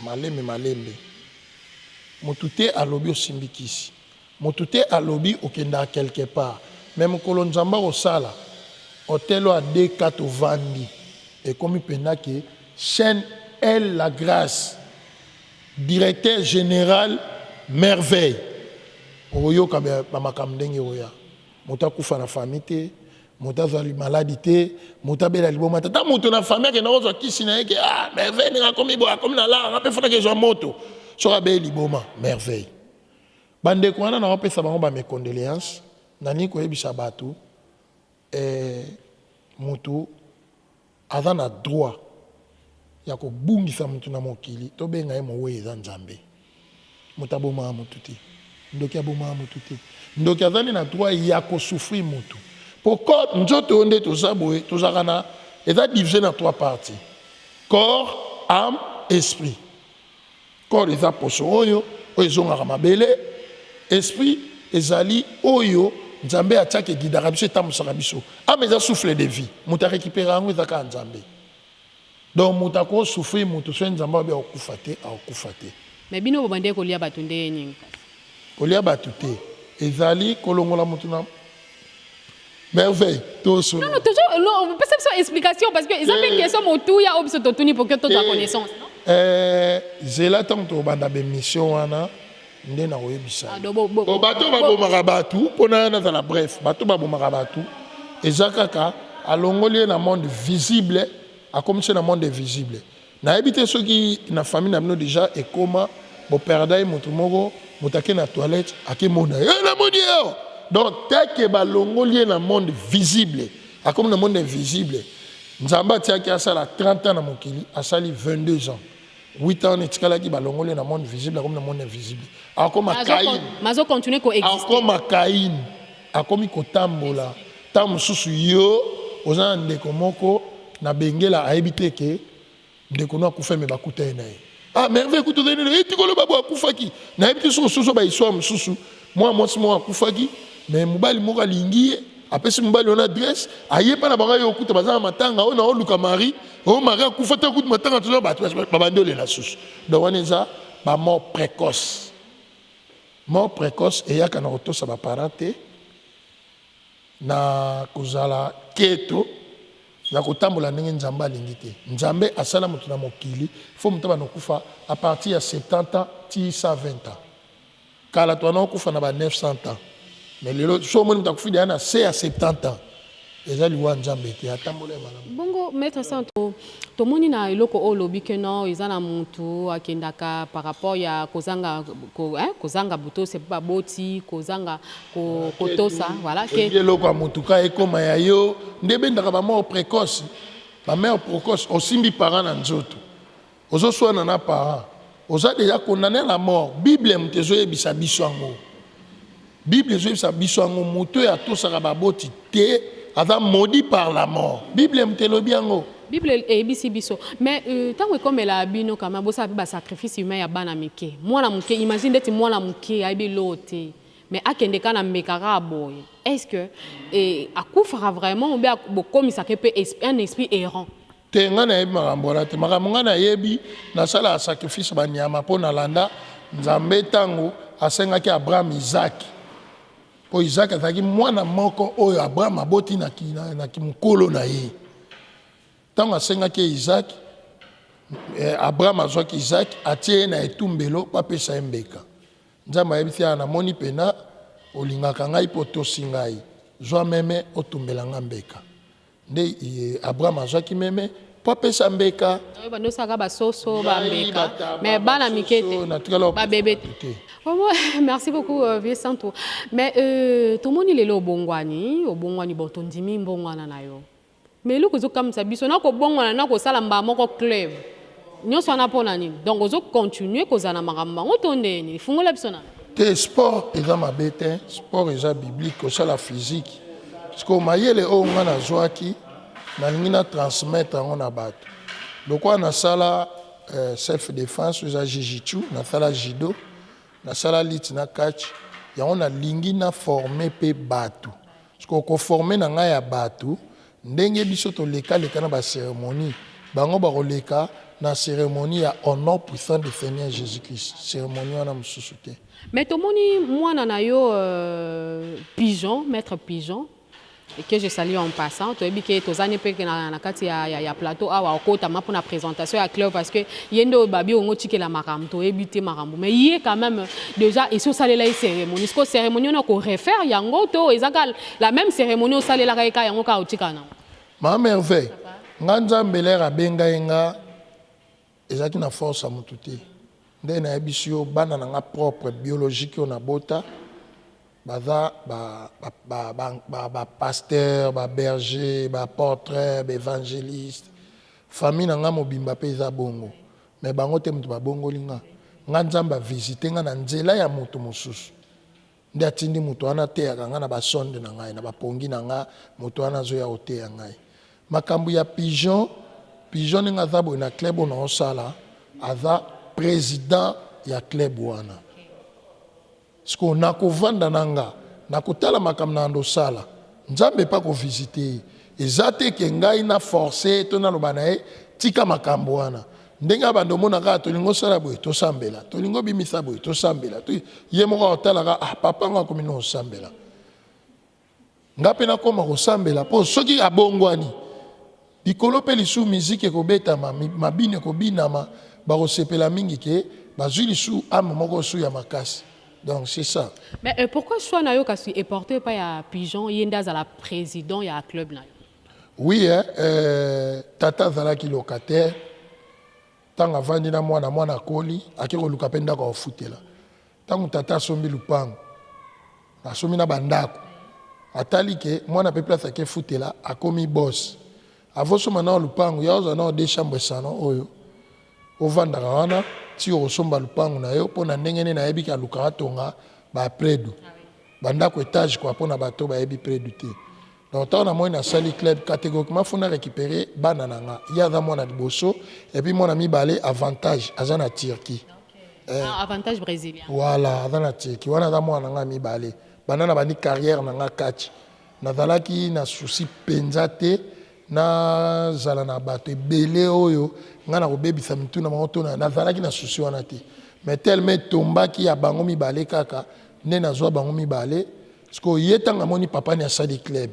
malembe malembe. Motu te alobi osimbi kisi, motu te alobi okendaka quelque part, mais mokolo Nzambe akosala hotel oyo adeka, tovandi, ekomi mpenza ke chaîne Elle la Grâce, directeur général Merveille, okoyoka bamakambo ndenge oya. Moto akufa na famille te, moto azwa maladi te, moto abela liboma te. Ata moto na famille akenda kozwa kisi na ye ke ah, Merveille ndenge akomi boye, akomi na lara, nga mpe fanaki ezwa moto. Soki abeli liboma, Merveille, bandeko wana na opesa bango bames condoléances. Nalingi koyebisa bato, motu aza na droit ya kobungisa motu na mokili, tobenga ye mowei, eza Nzambe. Moto abomaka motu te, ndoki abomaka motu te. Ndoki azali na droit ya kosouffrir motu, po corps, nzoto oyo nde toza boye, tozalaka na, eza divisé na trois parties: corps, âme, esprit. Corps eza poso oyo, oyo ezongaka mabele. Esprit ezali oyo Nzambe atiaka, eguidaka biso, etambwisaka biso. Âme eza souffle de vie. Moto arécupéra yango eza kaka Nzambe. Donc moto akosouffrir moto, soki Nzambe abi akokufa te, akokufa te. Mais bino bobandeki kolia bato ndenge nini? Kolia bato te, ezali kolongola moto na Merveille, tosolo. Non, toujours non, pesa biso explication, parce que eza mpe question motuya oyo biso totuni pour que tozwa connaissance, non? Zela ntango tokobanda baémission wana nde nakoyebisa. Ah, do- bo- bo- Bo bato babomaka bato, mpona nazala bref, bato babomaka bato eza kaka alongoli ye na monde visible, akomisi ye na monde invisible. Nayebi te soki na famille na bino déjà ekoma boperda ye moto moko, moto ake na toilette, akemona ye, namoni ye awa. Donc teke balongoli ye na monde visible, akomi na monde invisible. Nzambe atiaki asala 30 ans na mokili, asali 22 ans, 8 ans etikalaki, balongoli ye na monde visible, akomi na monde invisible, akoma Kain. Mazo continuer koexiste. Akoma Kain, akomi kotambola. Ntango mosusu yo oza na ndeko moko na Bengela, ayebi te ke ndeko no akufa, me bakuta ye na ye. Ah, Merveille, kuta ozali nini eti koloba bo akufaki? Nayebi te soki osusu bahistoire mosusu. Mwana mwasi moko akufaki, me mobali moko alingi ye, apesi mobali wana adresse, aye mpa na bango, aye okuta baza na matanga. Oyo na oluka mari oyo, mari akufa te, okuti matanga, toza bato babandi olela susu. Donc wana eza bamort précoce. Mort précoce eyaka na kotosa baparent te, na kozala keto, na kotambola ndenge Nzambe alingi te. Nzambe asala moto na mokili, fo moto abanda kokufa à partir ya 70 ans ti 120 ans. Kala to wana okufa na ba 900 ans, mais lelo so omoni moto akufi deya na se ya 70 ans. Eza liwa ya Nzambe te, atambola ye malamu. Bongo maitre Santo, tomoni na eloko oyo olobi que non eza na mutu akendaka par rapport ya kozanga ko, hein, kozanga botosi epa baboti, kozanga ko, kotosa, voilà que Olingi eloko ya mutu ka ekoma ya yo, nde ebendaka ba mort precoce, ba mère precoce, osimbi parent na nzoto, ozo swana na parent, oza dejà condamne à la mort, bible mutu ezo yebisa biso yango. Bible ezoyebisa biso yango, moto oyo atosaka baboti te aza maudit par la mort. Bible moto elobi yango. Bible eyebisi biso. Mais tango ekomela bino quand même bosala pe ba sacrifice humain ya bana mike. Mwana moke, imagine ndeti mwana moke ayebi eloko te mais akende kaka na mbeka kaka boye. Est-ce que akufaka vraiment ou bien bokomisaka ye pe un esprit errant? Te ngai nayebi makambo wana te. Makambo ngai nayebi, nasalaka sacrifice ba nyama po nalanda Nzambe tango asengaki Abraham Isaac. Po Isaac azalaki mwana moko oyo Abraham aboti na ki, na, na kimokolo na ye. Tango asengaki ye Isaac, eh, Abraham azwaki Isaac, atie ye na etumbelo po apesa ye mbeka. Nzambe ayebisi ye, namoni pena olingaka ngai po otosi ngai. Zwa meme otumbela ngai mbeka. Nde Abraham azwaki meme mpo apesa mbeka. Oyo bando osaka ba soso ba mbeka mais bana mike te ba bebe te. Vraiment merci beaucoup euh, vieux Santu. Mais euh, tomoni lelo obongwani, obongwani bon tondimi mbongwana na yo. Mais eloko ezokamwisa biso na kobongwana na kosala mbala moko club. Nyonso wana mpo na nini? Donc ozo continuer kozala na makambo bango to nde nini? Fungola biso na. Te sport eza mabe te, sport eza biblique, kosala physique. Sikoyo mayele oyo nga nazwaki nalingi na transmettre yango na bato. Lokola nasala euh, self defense eza jiu-jitsu, nasala judo, nasala lutte na catch, yango nalingi na former pe bato. Sikoyo ko former na ngai ya batu ndenge biso toleka leka na ba ceremonie bango bakoleka na ceremonie ya au nom puissant de seigneur Jesus Christ ceremonie wana mususu te. Mais tomoni mwana na yo pigeon maitre pigeon que je salue en passant toyebi ke toza ne pe na kati ya, ya, ya plateau awa okotama pona presentation ya club parce que ye nde oyo babi ongo tikela makambo toyebi te makambo mais ye quand même déjà esi osalela ye cérémonie siko cérémonie wana ko refaire yango to eza kaka la même cérémonie osalelaka ye kaka yango kaka otikala nango? Ma merveille nga nzambe lere abenga ye nga ezalaki na force ya mutu te nde nayebisi yo bana na nga propre biologique oyo nabota baza ba ba ba ba ba pasteur ba berger ba apotre ba evangeliste famille na nga mobimba pe eza bongo mais bango te mutu babongoli nga nga nzambe a visite nga na nzela ya mutu mosusu nde atindi mutu wana ateyaka nga na ba sonde na ngai na ba pongi na nga mutu wana azoya koteya ngai makambo ya pigeon pigeon ndenge aza boye na club oyo naosala aza president ya club wana Sikoyo nakovanda na nga nakotala makambo na andosala nzambe pe ako visite ye eza te ke ngai na force ye to naloba na ye tika makambo wana ndenge abanda omona kaka tolingi osala boye tosambela tolingi obimisa boye tosambela ye moko akotalaka ah papa ngo akomi na osambela Nga pe nakoma kosambela po soki abongwani likolo pe lisusu miziki ekobetama mabino ekobinama bakosepela mingi ke bazui lisusu ame moko su ya makasi donc c'est ça. Mais pourquoi choix na yo kasi e porter epai ya Pigeon ye nde azala president ya club na yo? Oui eh, tata azalaki locataire tango avandi na mwana, mwana akoli ake koluka pe ndako ya kofutela Tango tata asombi lupango, asombi na ba ndako, atali ke mwana pe place ake futela akomi boss. Avant osomba nao lupango, ya ozwa nao deux chambres salon oyo ovandaka wana ti okosomba lupango na yo po na ndenge nini nayebi ke alukaka atonga ba predu, ba ndako etage quoi pona bato bayebi predu te. Donc tango namoni nasali club categoriquement faut na recuperer bana na nga. Ye aza mwana liboso et puis mwana mibale avantage aza na Turquie. Eh. Ah, avantage brésilien. Voilà, aza na Turquie. Wana aza mwana na nga mibale. Banda na bandi carrière na nga catch. Nazalaki na souci penza te nazala na bato ebele oyo nga nakobebisa mitu na bango to nazalaki na souci wana te. Mais tellement etombaki ya bango mibale kaka nde nazwa bango mibale. Sikoyo ye ntango amoni papa ni asali club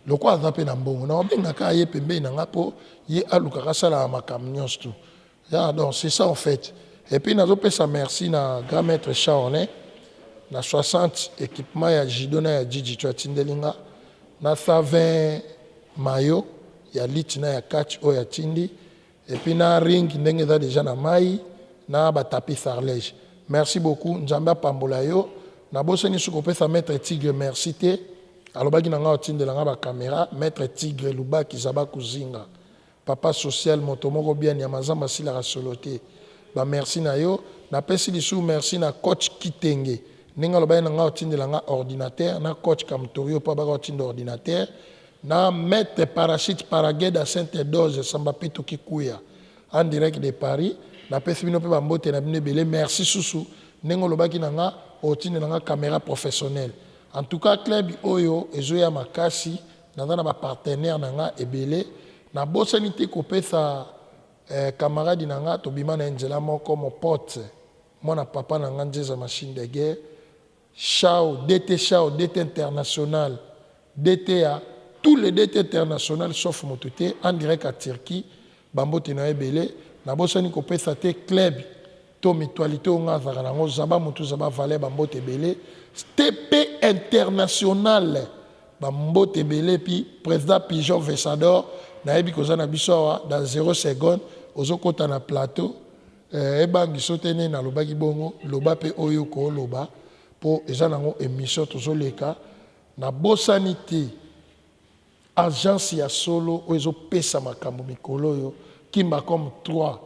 lokola aza mpe na mbongo na obenga kaka ye pembeni na nga mpo ye alukaka asalaka makambo nyonso tu ya donc c'est ça en fait. Et puis nazopesa merci na grand maître Shaolin na 60 équipement ya judo na ya jiu-jitsu atindeli nga na 120. mayo ya lutte na ya catch oyo atindi, et puis na ring ndenge eza déjà na mai na batapis sarlege. Merci beaucoup, Nzambe apambola yo. Nabosani soki kopesa Maître Tigre merci te. Alobaki na ngai otindela nga bacaméra. Maître Tigre Lubaki Zaba Kuzinga, papa social, moto moko bien ya mazamba, asilaka solo te. Bamerci na yo. Napesi lisusu merci na coach Kitenge, ndenge alobaki na ngai otindela nga ordinateur, na coach Kamtorio mpo abaka otinda ordinateur, na maître Parachute Parageda Sainte Dose Samba Pito Kikuya en direct de Paris. Napesi bino mpe bambote na bino ebele. Merci susu ndenge olobaki na nga otindela nga caméra professionnelle. En tout cas, club oyo ezoya makasi, naza na bapartenaire na nga ebele. Nabosani te kopesa camarade na nga, tobima na ye nzela moko, mopote, mwana papa na nga Nzeza, machine de guerre, Chao DT, Chao DT international, DT ya tous les DT international sauf moto te, en direct à Turquie. Bambote na yo ebele. Nabosani kopesa te club to mutualité oyo nga azalaka nango, Zaba Motu Zaba Valer, bambote ebele. TP international, bambote ebele. Puis président Pigeon Vesador, nayebi koza na biso awa. Dans 0 seconde ozokɔta na plateau. Ebangiso te nde nalobaki bongo, loba mpe oyo kooloba mpo eza nango émission tozoleka. Nabosani te agence ya solo oyo ezopesa makambo mikolo oyo, Kimbacom 3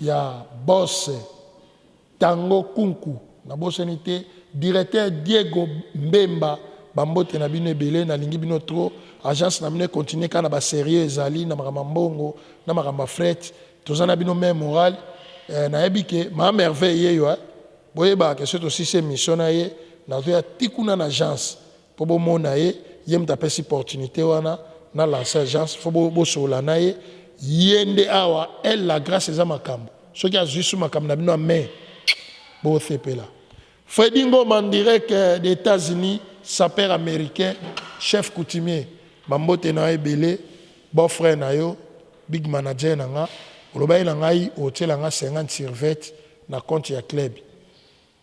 ya Bos Tango Kunku. Nabosani te directeur Diego Mbemba. Bambote na bino ebele, nalingi bino trop. Agence na bino econtinue kaka na basérieux, ezali na makambo ya mbongo, na makambo ya fret. Toza na bino même moral. Nayebi ke ma Merveille yeyo, boyebaka ke soki tosisi émission na ye, nazoya ti kuna na agence mpo bomona ye. Ye moto apesi opportunité wana na lance agence, fo bosolola na ye. Ye nde awa elle la grâce eza makambo. Soki azwi su makambo na bino, ame bosepela. Fredi Ngoma en direct des États-Unis, sapeur américain, chef coutumier, bambote na yo ebele. Beau frère na yo, big manager na nga, olobaki na ngai otiela nga 50 survêt na compte ya club.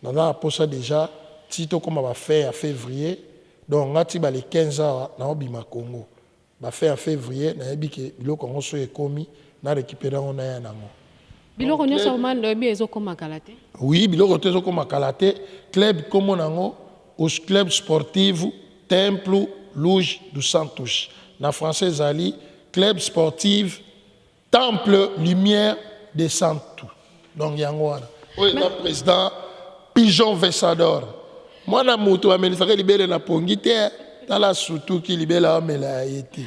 Naza na posa déjà ti tokóma bafin ya février. Donc nga ti bale 15 awa naobima Congo, bafin ya février. Nayebi ke biloko yango so ekómi, na récupéré yango, naya nango. Biloko nyonso oyebi ezokóma kala te. Oui, biloko te ezokóma kala te. Club nkombo nango os Club Sportivo Templo Luz do Santos. Na français ezali Club Sportive Temple Lumière de Santu. Donc yango wana oyo eza président Pigeon Vesador, mwana moto amelisaka libele na pongi te. Tala sutuki libele aomela ya ye te,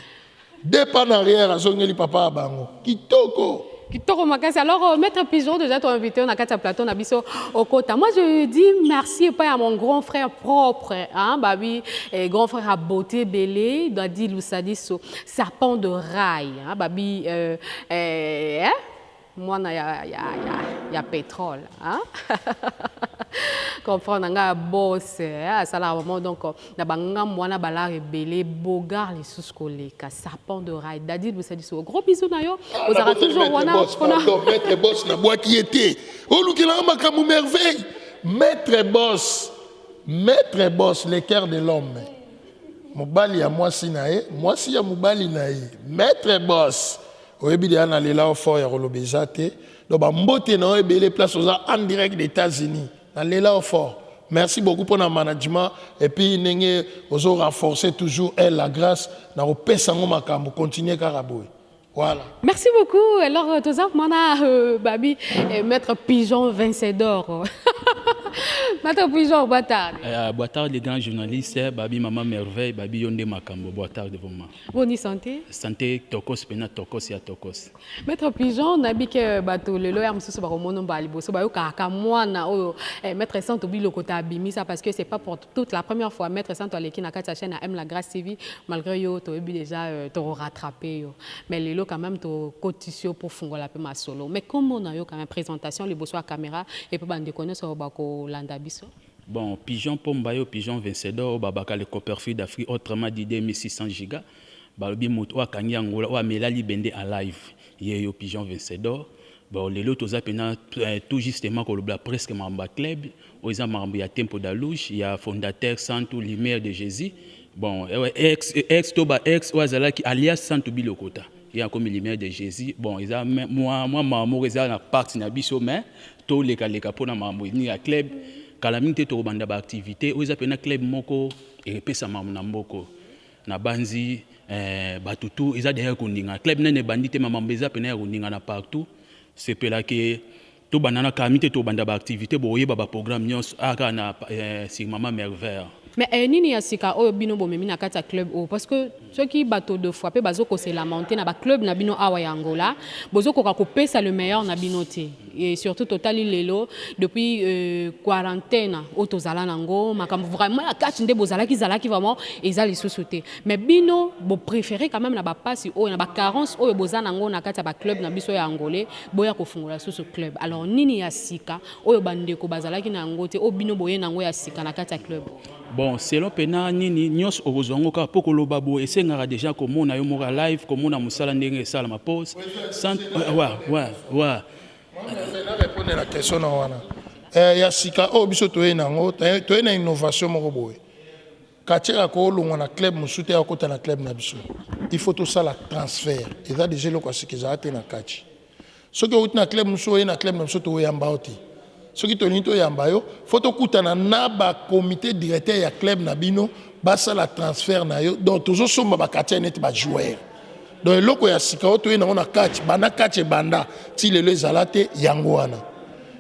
deux pas en arrière, azongeli papa ya bango. Kitoko. Kitoko makasi. Alors, maître Pigeon, déjà toi invité na kati ya plateau na biso okota. Moi, je dis merci epai ya mon grand frère propre, hein, babi eh, grand frère à beauté belé, Dadi Lusadiso, serpent de rail, hein, babi hein? Mwana ya pétrole, hein? Comprendre nga boss asalaka vraiment. Donc na bangambo wana balare ebele, bogar lisusu koleka serpent de rail, Dadi Lusadiso, gros bisou na yo. Ozalaka toujours wana. Pardon, maître boss, nabwaki ye te. Olukelanga makambo merveille. Maître boss, maître boss, le cœur de l'homme, mobali ya mwasi na ye, mwasi ya mobali na ye. Maître boss, oyebi deya na lela fort ya koloba eza te. Donc bambote na yo ebele, place oza en direct des États-Unis. Nalela yo fort. Merci beaucoup mpona management et puis ndenge ozo renforcer toujours elle la grâce na kopesa yango makambo. Continue kaka boye. Voilà. Merci beaucoup. Alors, toza mana babi maître Pigeon Vencedor. Maître Pigeon, boa tarde. Boa tarde, les grands journalistes, babi Maman Merveille, babi Yonde Makambo, boa tarde vraiment. Bonne santé. Santé tokos pena tokos ya tokos. Maître Pigeon, nabi ke bato lelo ya mosusu bakomono mbala liboso, bayokaka mwana oyo maître Santo biloko ta abimisa, parce que c'est pas pour toute la première fois maître Santo aleki na kati ya chaîne ya M la Grâce TV, malgré yo toyebi déjà torattraper yo, mais lelo quand même tokotisi yo pour fungola mpe masolo. Mais kombo na yo quand même, présentation liboso ya caméra et puis bandeko nyonso bakolanda biso. Bon, Pigeon Pombayo, Pigeon Vencedor, Babaka le Copperfield d'Afrique, autrement dit 2600 gigas. Balobi moto oyo akangi yango, oyo amela libende en live, ye yo Pigeon Vencedor. Bon, lelo toza mpena tout justement koloba presque makambo ya club oyo eza makambo ya Temple da Luz ya fondateur Santu Lumière de Jésus. Bon, ex, ex to ba ex oyo azalaki alias Santu Bilokota. Ye akomi Lumière de Jesus. Bon, eza mwa mwa mawa moko eza na parti na biso, mais tolekaleka mpona makambo nini ya club. Kala mingi te tokobanda ba activité oyo eza mpena club moko epesa makambo na mboko. Nabanzi eh, bato tu eza deja koninga club nene ebandi te, mamambo eza pena ya koningana partout. Sepela ke tobanda na kala mingi te tobanda ba activité, bokoyeba ba programme nyonso aka na eh, sur Mama Merveille. Mais eh, nini ya sika oyo bino bomemi na kati ya club oyo? Parce que soki bato de fois mpe bazoko se lamenter na ba club na bino awa ya Angola, bozokoka kopesa le meilleur na bino te. Et surtout totali lelo depuis quarantaine oyo tozala nango, makambo vraiment ya catch nde bozalaki zalaki vraiment eza lisusu te. Mais bino bo préférer quand même na ba pasi oyo, na ba carence oyo boza nango na kati ya ba club na biso ya Angolais, boya kofungola susu club. Alors nini ya sika oyo bandeko bazalaki na yango te, oyo bino boye nango ya sika na kati ya club? Bon, selon pena nini nyonso okozwa yango kaka mpo koloba boye esengaka deja komona yo moko live, komona mosala ndenge esalama po sans ouais. Na répondre na question na wana ya sika oyo biso toye nango, toye na innovation moko boye. Catcheur akolongwa na club mosusu te, akota na club na biso, il faut tosala transfert. Eza déjà eloko ya sika, ezala te na kati. Soki outi na club mosusu, oye na club na biso, toyamba yo te. Soki tolingi toyamba yo, faut tokutana na bacomité directeur ya club na bino, basala transfert na yo. Donc tozosomba bacatcheur neti bajoueur. Donc eloko ya sika oyo toye nango na kati, banda kati ebanda ti lelo ezala te, yango wana.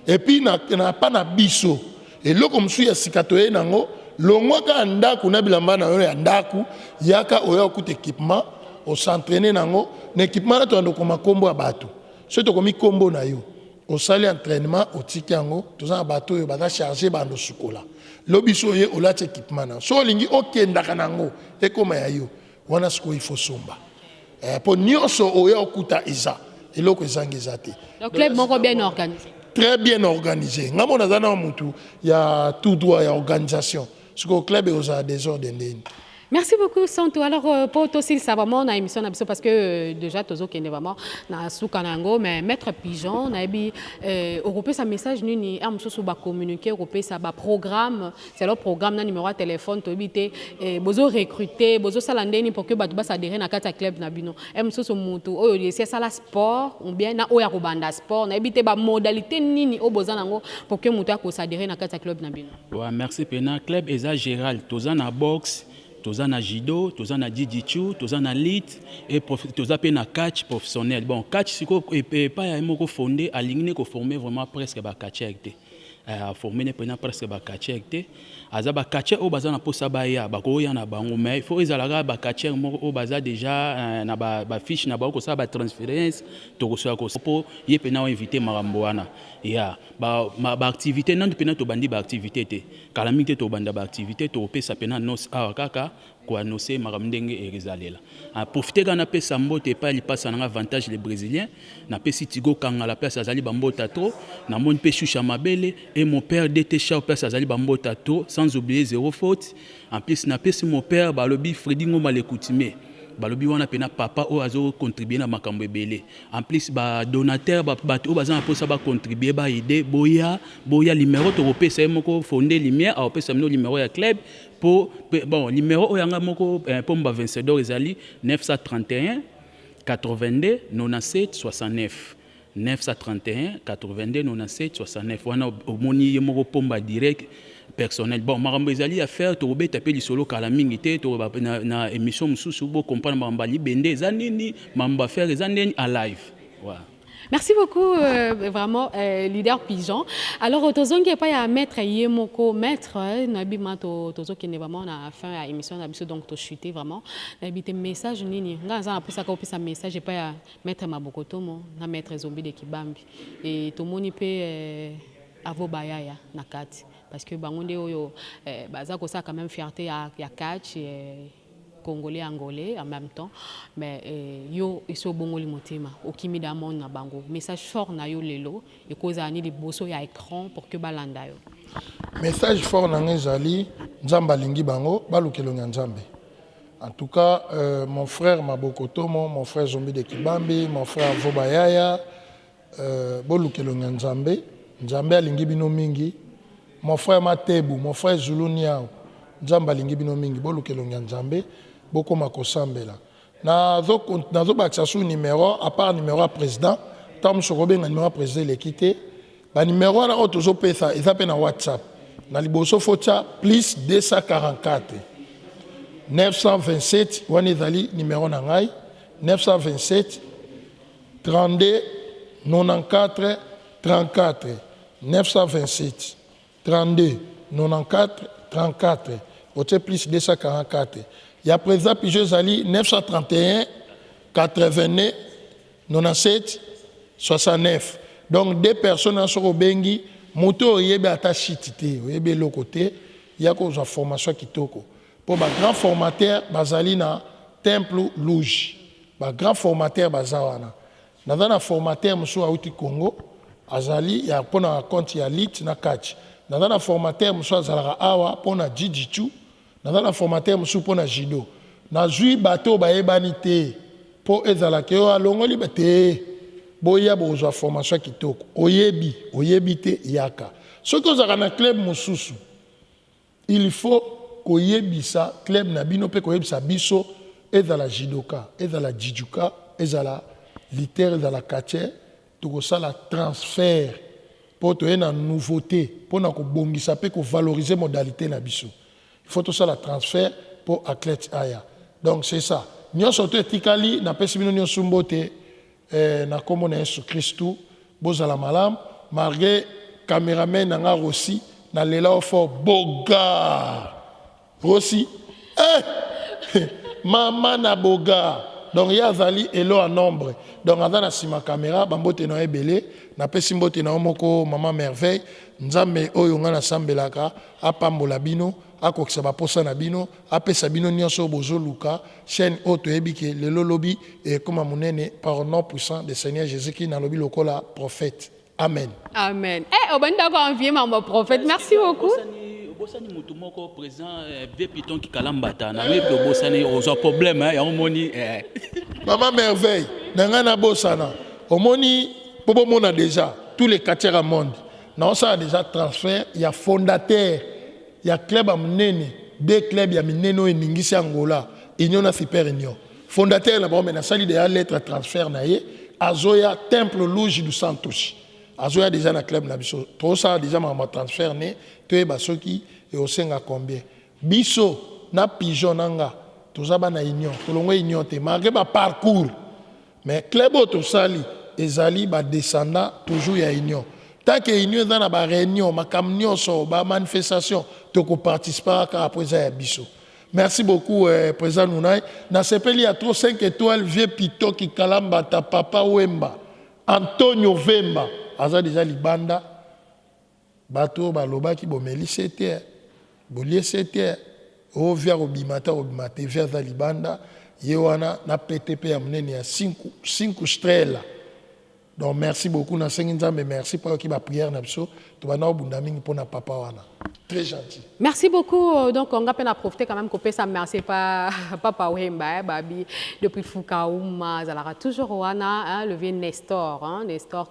Et puis na pa na biso, eloko mosusu ya sika toye nango, longwa kaka ndako na bilamba na yo ya ndako, yaka oya okuta équipement, os'entraîne nango. Na équipement na toyanda okoma nkombo ya bato. Soki tokomi nkombo na yo, osali entraînement, otiki yango, toza na bato oyo baza charge bando osukola. Lobi so oye, olati équipement na so, olingi okendaka nango, ekóma ya yo wana. Sikoyo ifo somba mpo nyonso oya okuta eza eloko ezangi eza te. Donc club moko bien organisé. Très bien organisé. Nga mo naza na mutu ya tout droit ya organisation. Sikoyo club ekozala désordre ndeni? Merci beaucoup, Santo. Alors, pour tosilisa vraiment na émission na biso, parce que déjà tozokende vraiment na suka na yango, mais maître Pigeon, nayebi okopesa message nini ya mosusu, ba communiquer, okopesa ba programme, c'est leur programme na numéro ya téléphone, toyebi te bozo recruter, bozo sala ndeni pour que bato basadhérer na kati ya club na bino. E mosusu mutu oyo esi asala sport ou bien na oyo akobanda sport, nayebi te ba modalité nini oyo boza nango pour que moto akosadhérer na kati ya club na bino. Ouais, merci pena. Club eza Gérald, toza na boxe, toza na judo, toza na jiu-jitsu, toza na lutte et toza mpe na catch professionnel. Bon, catch sikoyo epai ya ye moko fondé alingi ne koforme vraiment presque bacatcheur te, aforme ne mpena presque bacatcheur te. Aza bacatcheur oyo baza na mposa baya, bakoya na bango, mais il faut ezalaka bacatcheur moko oyo baza déjà na bafiche na bango, kosala batransférence, tokosoka mpo ye mpena oinvite makambo wana ya baactivité. Nanu mpena tobandi baactivité te, kala mingi te tobanda baactivité, tokopesa mpena annonce awa kaka koannonce makambo ndenge ezalela. Aprofite kaka napesa mbote epai lipasa nanga Avantage le Brésilien, napesi Tigo Kangala place azali bambota trop, namoni mpe Shusha Mabele et mon père DT Chao place azali bambota trop, sans oublier Zéro Faute. En plus napesi mon père, balobi Fredi Ngoma le coutumier, balobi wana mpena papa oyo azocontribue na makambo ebele. En plus badonateur, bato oyo baza na mposa bacontribue, baide, boya, boya. Numéro tokopesa ye moko Fonde Lumière, akopesa bino numéro ya club. Po bon, numéro oyo yanga moko Pomba Vencedor ezali 931 82 97 69, 931 82 97 69. Wana omoni ye moko Pomba direct personnel. Bon, makambo ezali affaire tokobeta mpe lisolo kala mingi te na émission mosusu, bocomprendre makambo ya libende eza nini, makambo affaire eza ndeni a live, voilà. Merci beaucoup, vraiment, leader Pigeon. Alors, tozongi epai ya maître ye moko, maître, nayebi ma tozokende vraiment na fin ya émission na biso, donc tochute vraiment. Nayebi te message nini nga naza napesaka opesa message epai ya maître Mabokotomo na maître Zombi de Kibambi. Et tomoni mpe avo bayaya na kati, parce que bango nde oyo baza kosala quand même fierté ya catch congolais, angolais en même temps. Mais yo esi obongoli motema, okimi da monde na bango, message fort na yo lelo ekozala ni liboso ya écran pour que balanda yo? Message fort na nga ezali: Nzambe alingi bango, baluka elongi ya Nzambe. En tout cas, mon frère Mabokotomo, mon frère Zombi de Kibambi, mon frère Vobayaya, boluka elongi ya Nzambe, Nzambe alingi bino mingi. Mon frère Matebu, mon frère Zulu Niao. Nzambe alingi bino mingi, boluka elongi ya Nzambe, bokoma kosambela. Nazo nazo bakisa su numero à part numero ya president, ntango mosusu okobenga numero ya president eleki te. Ba numero wana oyo tozopesa eza mpe na WhatsApp. Na liboso faut tia plus 244 927 wana ezali numero na ngai 927 32 94 34 927 32 94 34 otie plus 244 ya président Pigeon ezali 931 89 97 69. Donc deux personnes wana soki obengi moto oyo oyebi ata shiti te, oyebi eloko te, ya kozwa formation ya kitoko mpo ba grand formateur bazali na Temple Louge, ba grand formateur baza wana. Naza na formateur mosusu auti Congo, azali ya mpona compte ya lit na catch. Naza na formateur mosusu azalaka awa mpona jiu-jitsu. Naza na formateur mosusu mpona judo. Nazwi bato oyo bayebani te mpo ezalaka oyo alongoli te. Boya bokozwa formation ya kitoko. Oyebi, oyebi te, yaka. Soki ozalaka na club mosusu, il faut koyebisa club na bino mpe koyebisa biso, ezala judoka, ezala jijuka, ezala lutteur, ezala catcheur, tokosala transfert mpo toye na nouveauté mpona kobongisa mpe kovaloriser modalité na biso. Il faut tosala transfert mpo athlète aya. Donc c'est ça, nyonso to etikali. Napesi bino nyonso mbote na nkombo na Yesu Kristu. Bozala malamu. Malgré cameraman na nga Rossi, nalela o fort boga Rossi, eh! Mama na boga. Donc ye azali elo ya nombre, donc aza na nsima caméra. Bambote na yo ebele. Napesi mbote na yo moko, mama Merveille. Nzambe oyo ngai nasambelaka apambola bino, akokisa baposa na bino, apesa bino nyonso oyo bozoluka. Chaîne oyo toyebi ke lelo lobi ekóma monene par nom puissant de Seigneur Jésus qui nalobi lokola prophète. Amen. Amen. Eh, obandi ko envier maman prophète. Merci beaucoup. Obosani motu moko, président ve Piton Kikalambata na webi. Obosani, ozwa problème yango moni. Mama Merveille na ngai, nabosana. Omoni mpo bomona déjà tous les quartiers ya monde, naosala déjà transfert ya fondateur ya club ya monene, deux club ya minene oyo eningisi Angola, Union na Super Union. Fondateur na bango me nasali déjà lettre ya transfert na ye, azoya Temple Louge du Santos, azoya déjà na club na biso. Tozosala déjà makambo ya transfert ne, toyeba soki ekosenga combien. Biso na Pigeon na nga toza bana Union, tolongo Union te malgré baparcours, mais club oyo tosali ezali badescendant toujours ya Union. Tant que Union eza na baréunion, makambo nyonso, bamanifestation, tokoparticipaka kaka po eza ya biso. Merci beaucoup, président Nunai. Nasepeli ya trop. 5 étoiles, vieux Pitoki Kalambata, papa Wemba, Antonio Vemba aza déjà libanda. Bato oyo balobaki bomelisi te, boliesi te, oyo vi akobima te, akobima te. Vi aza libanda, ye wana na PTP ya monene ya cinco strela. Donc merci beaucoup. Nasengi Nzambe merci mpo ayoki baprière na biso. Tobanda kobunda mingi mpona papa wana, très gentil. Merci beaucoup. Donc, on a peine à profiter quand même qu'on ça. Merci pas Papa Wemba, hein, Babi, depuis Fukauma, Zalara, toujours wana, hein, le vieux Nestor, hein, Nestor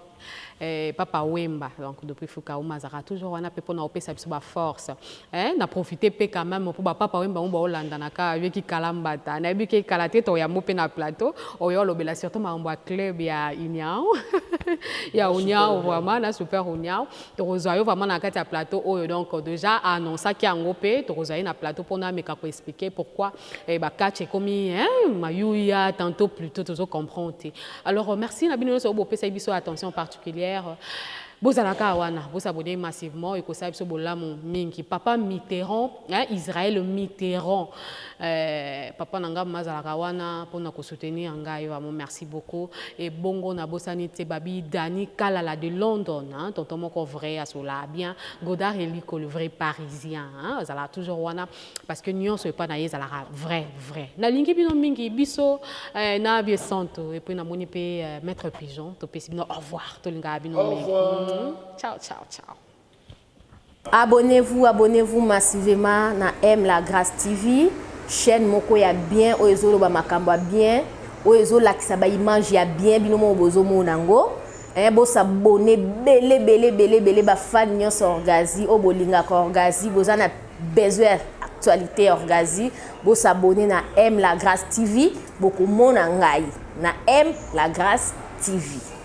Papa Wemba. Donc depuis Fukauma, Zara toujours wana pe pona opesa biso ba force. Hein, na profiter pe quand même pour ba Papa Wemba on ba olanda na ka vieux ki kalambata. Na bi ke kalate to ya mo pe na plateau. Oyo lobela surtout mambo club ya Union. Ya Union vraiment na Super Union. Tokozwa yo vraiment na kati ya plateau oyo. Donc déjà annoncaki yango mpe tokozwa ye na plateau mpona ameka koexpliquer pourquoi bacatch ekomi, hein, mayuya tantôt plutôt tozocomprendre te. Alors merci na bino nyonso oyo bopesaki biso attention particulière. Bozalaka wana, bosabonner massivement, ekosala biso bolamu mingi. Papa Mitterrand, hein, Israël Mitterrand, papa na ngai azalaka wana mpona kosoutenir ngai vraiment, merci beaucoup. E bongo nabosani te babi Dani Kalala de London, hein, tonton moko vrai asola bien. Godard Eliko, le vrai Parisien, hein, azalaka toujours wana parce que nyonso epa na ye ezalaka vrai vrai. Nalingi bino mingi. Biso na bie santo et puis namoni mpe maître Pigeon. Topesi bino au revoir, tolingaka bino mingi. Ciao, ciao, ciao. Abonnez-vous, abonnez-vous massivement na M La Grâce TV, chaîne moko ya bien oyo ezoloba makambo ya bien, oyo ezolakisa ba image ya bien. Bino moko bozomona yango. Eh, bosabonner bele bele bele bele. Bafan nyonso Orgazi oyo bolingaka Orgazi, boza na besoin ya Actualité ya Orgasie, bo s'abonner na M La Grace TV, bokomona ngai na M La Grace TV.